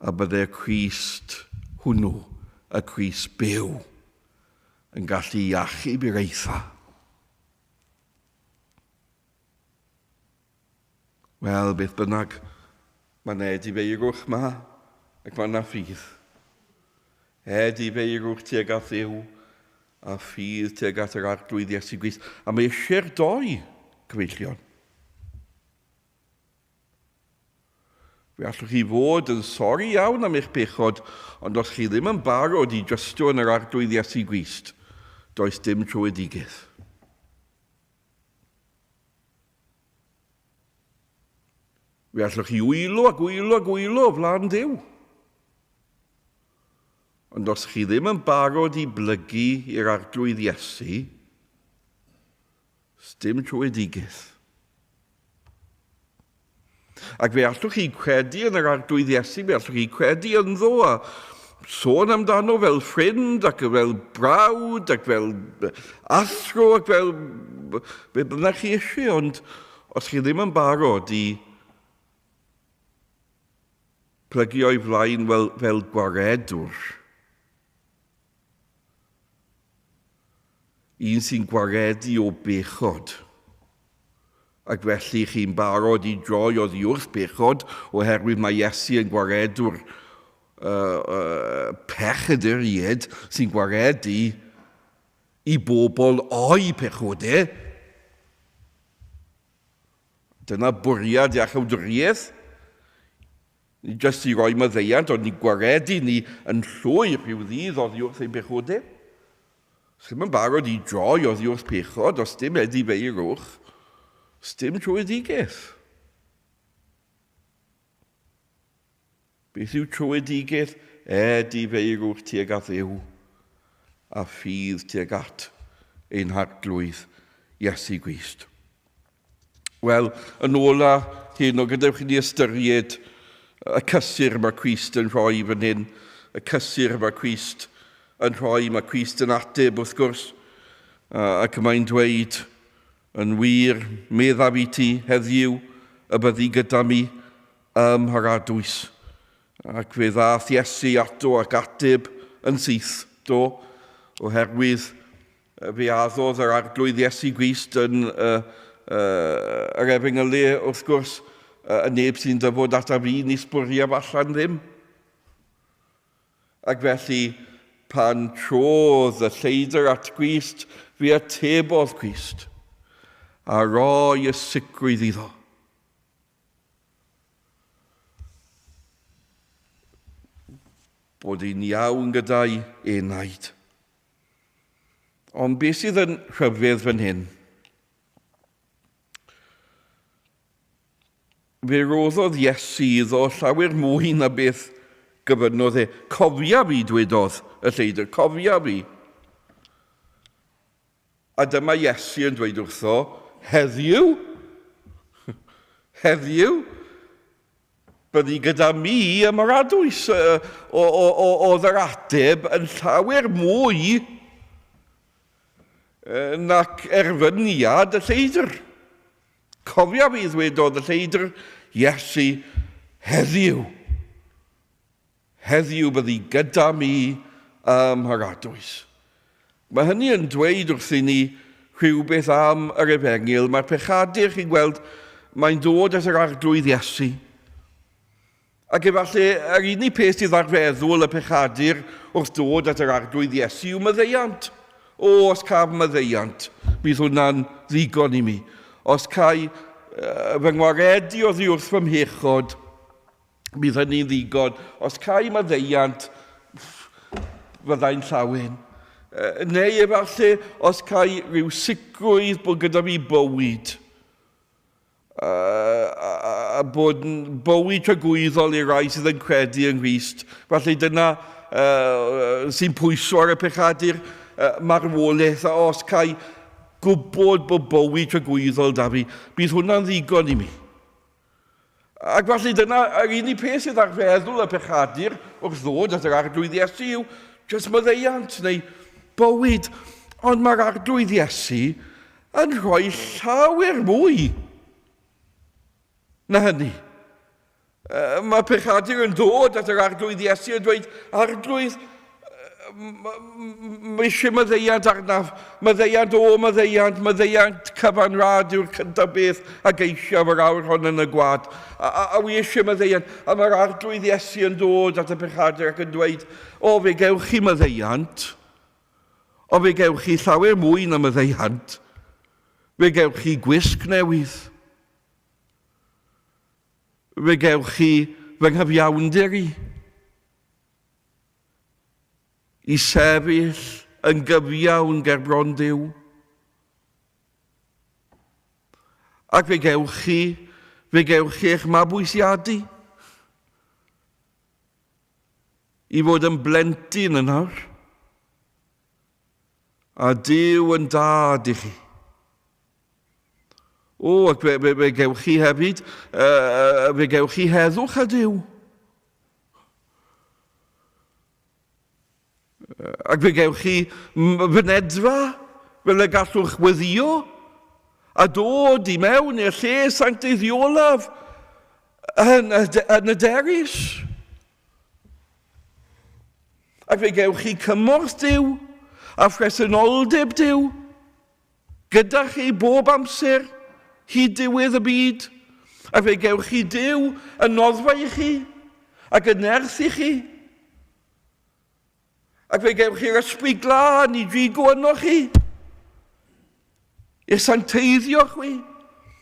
A bydde'r Crist hwnnw, y Crist byw, yn gallu i achub i'r eitha. Wel, beth bynnag, mae yna edifeirwch ma, ac mae yna ffydd. Edifeirwch tuag at Dduw, a ffydd tuag at yr Arglwydd Iesu Grist. A mae eisiau'r doi, cyfeillion. Fe allwch chi fod yn sori iawn am eich pechod, ond os chi ddim yn barod i drystio yn yr Arglwydd Iesu Grist, does dim tröedigaeth. Fe allwch chi wylo ac wylo ac wylo o flaen Duw. Ond os chi ddim yn barod i blygu i'r Arglwydd Iesu, dim tröedigaeth. Ac fe allwch chi credu yn yr Arglwydd Iesu, fe allwch chi credu ynddo a sôn amdano fel ffrind ac fel brawd ac fel athro ac fel be bynnag chi eisiau, ond os chi ddim yn barod i plygu o'i flaen fel, fel gwaredwr, un sy'n gwaredu o bechod, Ac felly chi'n barod i droi oddi wrth bechod, oherwydd mae Iesu yn gwaredwr pechaduriaid sy'n gwaredu i bobl o'i pechodau. Dyna bwriad iachawdwriaeth. Nid jyst i roi maddeuant, ond i gwaredu ni yn llwyr rhyw ddydd oddi wrth ein pechodau. Os ddim yn barod i droi oddi wrth pechod, os dim edifeirwch, os dim trwyedigaeth. Beth yw trwyedigaeth? Edifeirwch tuag at Dduw a ffydd tuag at ein Harglwydd Iesu Grist. Wel, yn ola hyn, o gadewch i ni ystyried y cysur mae Crist yn rhoi fan hyn, y cysur mae Crist yn rhoi, mae Crist yn ateb wrth gwrs, ac mae'n dweud, yn wir, meddaf i ti heddiw y byddi gyda mi ym mharadwys. Ac fe ddaeth Iesu ato ac ateb yn syth, do, oherwydd Fe addodd yr Arglwydd Iesu Grist yn yr Efengylu, wrth gwrs, y neb sy'n dyfod ataf fi, nis bwriaf allan ddim. Ac felly, pan trodd y lleidr at Grist, fe atebodd Crist, a roi y sicrwydd iddo. Bod yn iawn gyda'i enaid. Ond beth sydd yn rhyfedd fan hyn? Fe roddodd Iesu iddo llawer mwy na beth gyfynodd e. Cofia fi, dwedodd y lleidr, cofia fi. A dyma Iesu yn dweud wrtho, heddiw, heddiw, Byddi gyda mi ym Mharadwys. Oedd yr ateb yn llawer mwy nac erfyniad y lleidr. Cofia fi ddwedodd y lleidr, Iesu, heddiw. Heddiw byddi gyda mi ym Mharadwys. Mae hynny yn dweud wrthyn ni rhywbeth am yr efengyl. Mae'r pechadur, chi'n gweld, mae'n dod at yr Arglwydd Iesu. Ac efallai yr unig peth sydd ar feddwl y pechadur wrth dod at yr Arglwydd Iesu yw maddeuant. O, os caf maddeuant, bydd hwnna'n ddigon i mi. Os cai fy ngwaredu oddi wrth fy mhechod, Bydd hynny'n ddigon. Os cai maddeuant, fyddai'n llawen. Neu efallai, os cai rhyw sicrwydd bod gyda fi bywyd, a bod bywyd tragwyddol i'r rai sydd yn credu yng Nghrist. Falle dyna sy'n pwyso ar y pechadur marwolaeth, a os cai gwybod bod bywyd tragwyddol da fi, bydd hwnna'n ddigon i mi. Ac felly dyna yr unig peth sydd ar feddwl y pechadur wrth ddod at yr Arglwydd Iesu yw jyst maddeuant neu bywyd. Ond mae'r Arglwydd Iesu yn rhoi llawer mwy na hynny. Mae pechadur yn dod at yr Arglwydd Iesu a dweud, Arglwydd, Mae eisiau maddeuant arnaf. Maddeuant, o, maddeuant, maddeuant cyfan rad yw'r cyntaf beth a geisiaf yr awr hon yn y gwad. A, a, a wi eisiau maddeuant. A mae'r Arglwydd Iesu yn dod at y pechadur ac yn dweud, o, fe gewch chi maddeuant, ond fe gewch chi llawer mwy na maddeuant. Fe gewch chi gwisg newydd. Fe gewch chi fy nghyfiawnder i. I sefyll yn gyfiawn ger bron Duw. Ac fe gewch chi, fe gewch chi eich mabwysiadu i fod yn blentyn yn awr. A Duw yn dad i chi. O, ac fe, fe, fe gewch chi hefyd, uh, fe gewch chi heddwch â Duw. Ac fe gewch chi fynedfa fel y gallwch weddio a dod i mewn i'r lle sancteiddiolaf yn, yn y derys. Ac fe gewch chi cymorth Duw a phresenoldeb Duw gyda chi bob amser. hyd diwedd y byd. A fe gewch chi Duw yn noddfa i chi ac yn nerth i chi. Ac fe gewch chi'r ysbryd glân i drigo yno chi. I'r santeiddio chwi.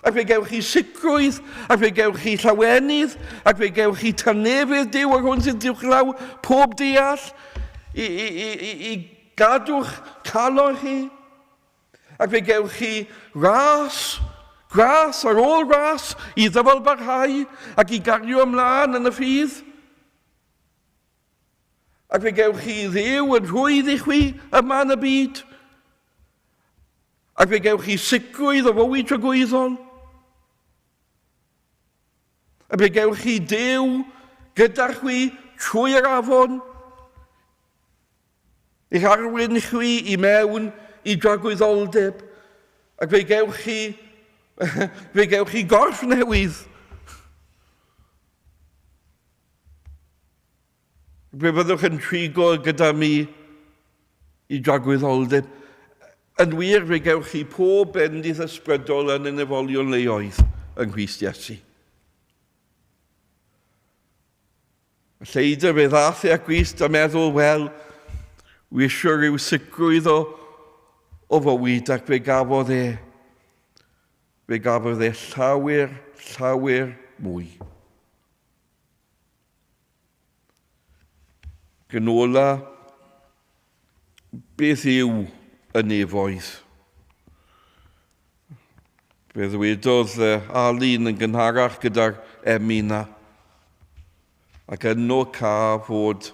Ac fe gewch chi sicrwydd, ac fe gewch chi llawenydd, ac fe gewch chi tanefydd Duw yr hwn sy'n diwchlaw pob deall i, i, i, i, i gadw'ch calon chi. Ac fe gewch chi ras, gras ar ôl ras i ddyfalbarhau ac i gario ymlaen yn y ffydd. Ac fe gewch chi Dduw yn rhwydd i chwi yma yn y byd. Ac fe gewch chi sicrwydd o fywyd tragwyddol. A fe gewch chi Duw gyda chwi trwy yr afon. I'ch arwain chwi i mewn i dragwyddoldeb. Ac fe gewch chi, fe gewch chi gorff newydd. Fe fyddwch yn trigo gyda mi i dragwyddoldeb. Yn wir, fe gewch chi pob bendith ysbrydol yn y nefolion leoedd yng Nghrist Iesu. Y lleidr fe ddath e at Grist a meddwl, wel, wi eisiau rhyw sicrwydd o, o fywyd ac fe gafodd e, fe gafodd e llawer, llawer mwy. Ac yn ola, beth yw y nefoedd? Fe ddwedodd Alun yn gynharach gyda'r emyn na. Ac yno ca fod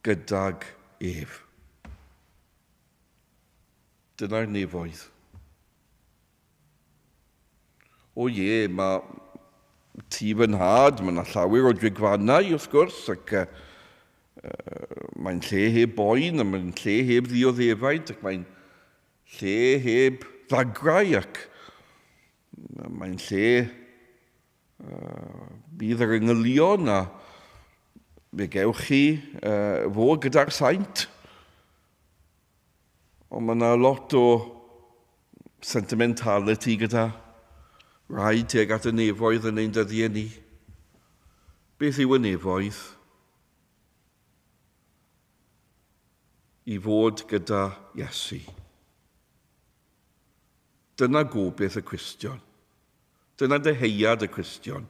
gydag ef. Dyna'r nefoedd. O ie, mae tŷ fy nhad, mae yna llawer o drigfannau wrth gwrs, ac uh, uh, mae'n lle heb boen, a mae'n lle heb ddioddefaint, ac mae'n lle heb ddagrau, ac mae'n lle uh, bydd yr engylion, a fe gewch chi uh, fod gyda'r saint. Ond mae yna lot o sentimentality gyda rhai tuag at y nefoedd yn ein dyddiau ni. Beth yw y nefoedd? I fod gyda Iesu. Dyna gobeith y Cristion. Dyna dyheuad y Cristion.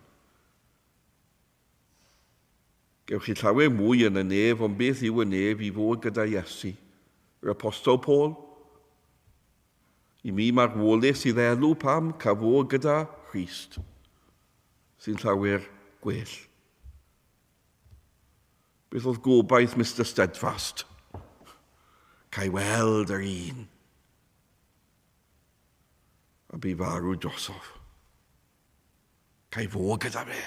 Gewch chi llawer mwy yn y nef, ond beth yw y nef i fod gyda Iesu? Yr Apostol Paul? I mi marwolaeth sydd elw pam ca fod gyda Christ, sy'n llawer gwell. Beth oedd gobaith Mr Steadfast? Ca'i weld yr un. A bu farw drosof. Ga i fod gyda fe?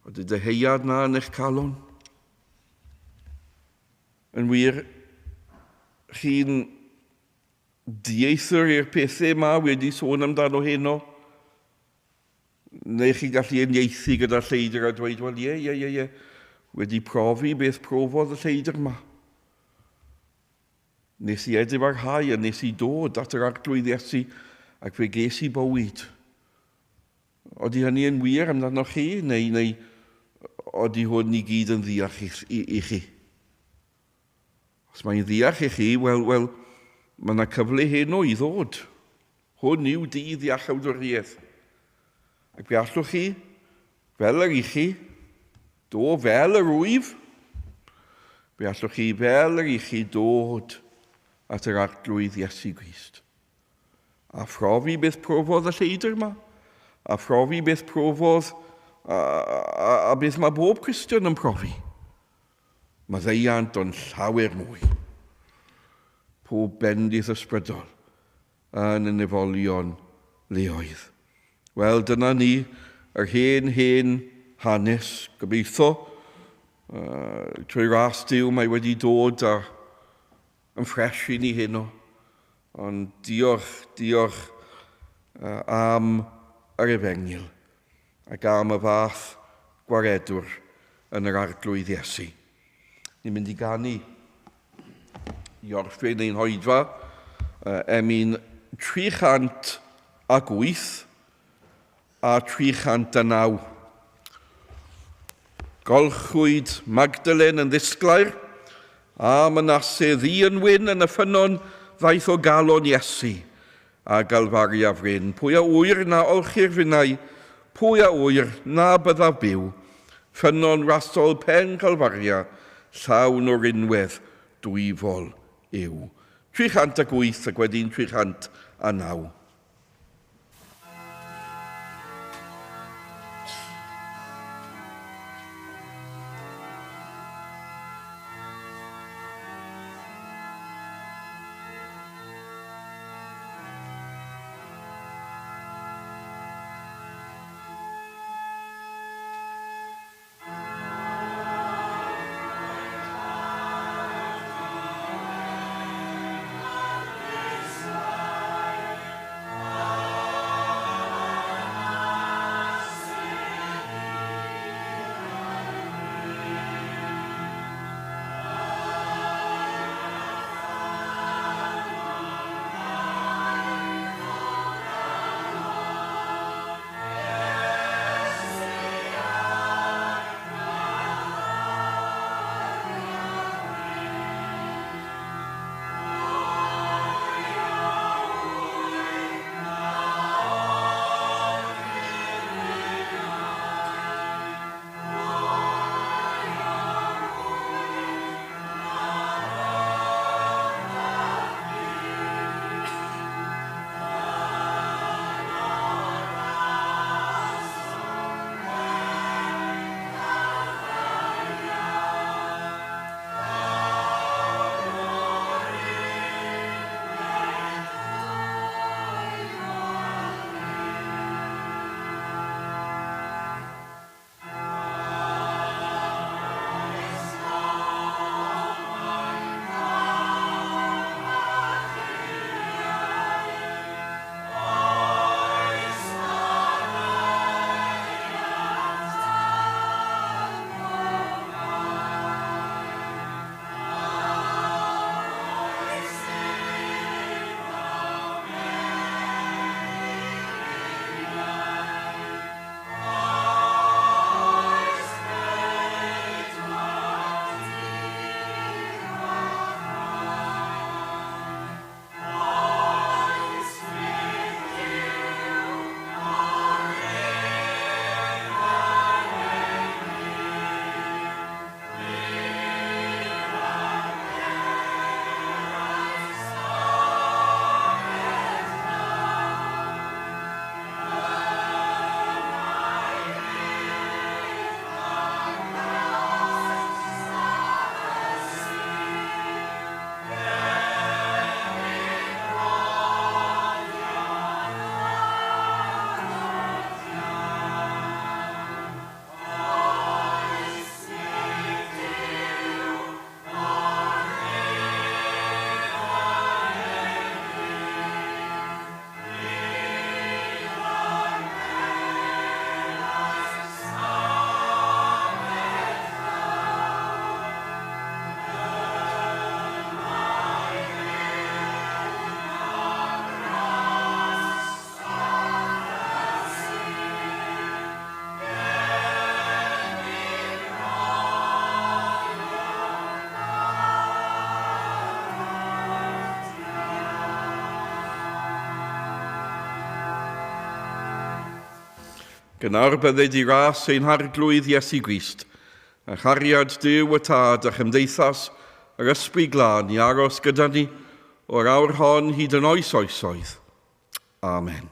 Ydy dyheuad na yn eich calon? Yn wir, chi'n dieithr i'r pethau yma wedi sôn amdano heno? Neu chi'n gallu uniaethu gyda'r lleidr a dweud, wel ie, ie, ie, ie, wedi profi beth profodd y lleidr yma. Nes i edifarhau a nes i dod at yr Arglwydd Iesu ac fe ges i bywyd. Oeddi hynny yn wir amdanoch chi, neu, neu oeddi hwn i gyd yn ddiach i, i, i chi? Os mae'n ddiach i chi, wel, wel, mae yna cyfle heno i ddod. Hwn yw dydd iachawdwriaeth. Ac fe allwch chi, fel yr i chi, do fel yr wyf, fe allwch chi fel yr i chi dod at yr Arglwydd Iesu Grist. A phrofi beth profodd y lleidr yma, a phrofi beth profodd a, a, a beth mae bob Cristion yn profi. Maddeuant ond llawer mwy. Pob bendith ysbrydol yn y nefolion leoedd. Wel, dyna ni, yr hen, hen hanes, gobeithio, uh, trwy ras Duw mae wedi dod a yn ffres i ni heno. Ond diolch, diolch uh, am yr efengyl ac am y fath gwaredwr yn yr Arglwydd Iesu. Ni'n mynd i ganu i orffen ein hoedfa, emyn 308 a 309. Golchwyd Magdalen yn ddisglair, a Manasse ddu yn wyn yn y ffynnon ddaeth o galon Iesu a Galfaria fryn. Pwy a ŵyr na olchir finnau, pwy a ŵyr na byddaf byw? Ffynnon rasol pen Calfaria, llawn o rinwedd dwyfol yw. 308 ac wedyn 309. Gyna'r bydded i ras ein harglwydd Iesu Grist, a chariad Duw y Tad a chymdeithas yr Ysbryd Glân i aros gyda ni o'r awr hon hyd yn oes oesoedd. Amen.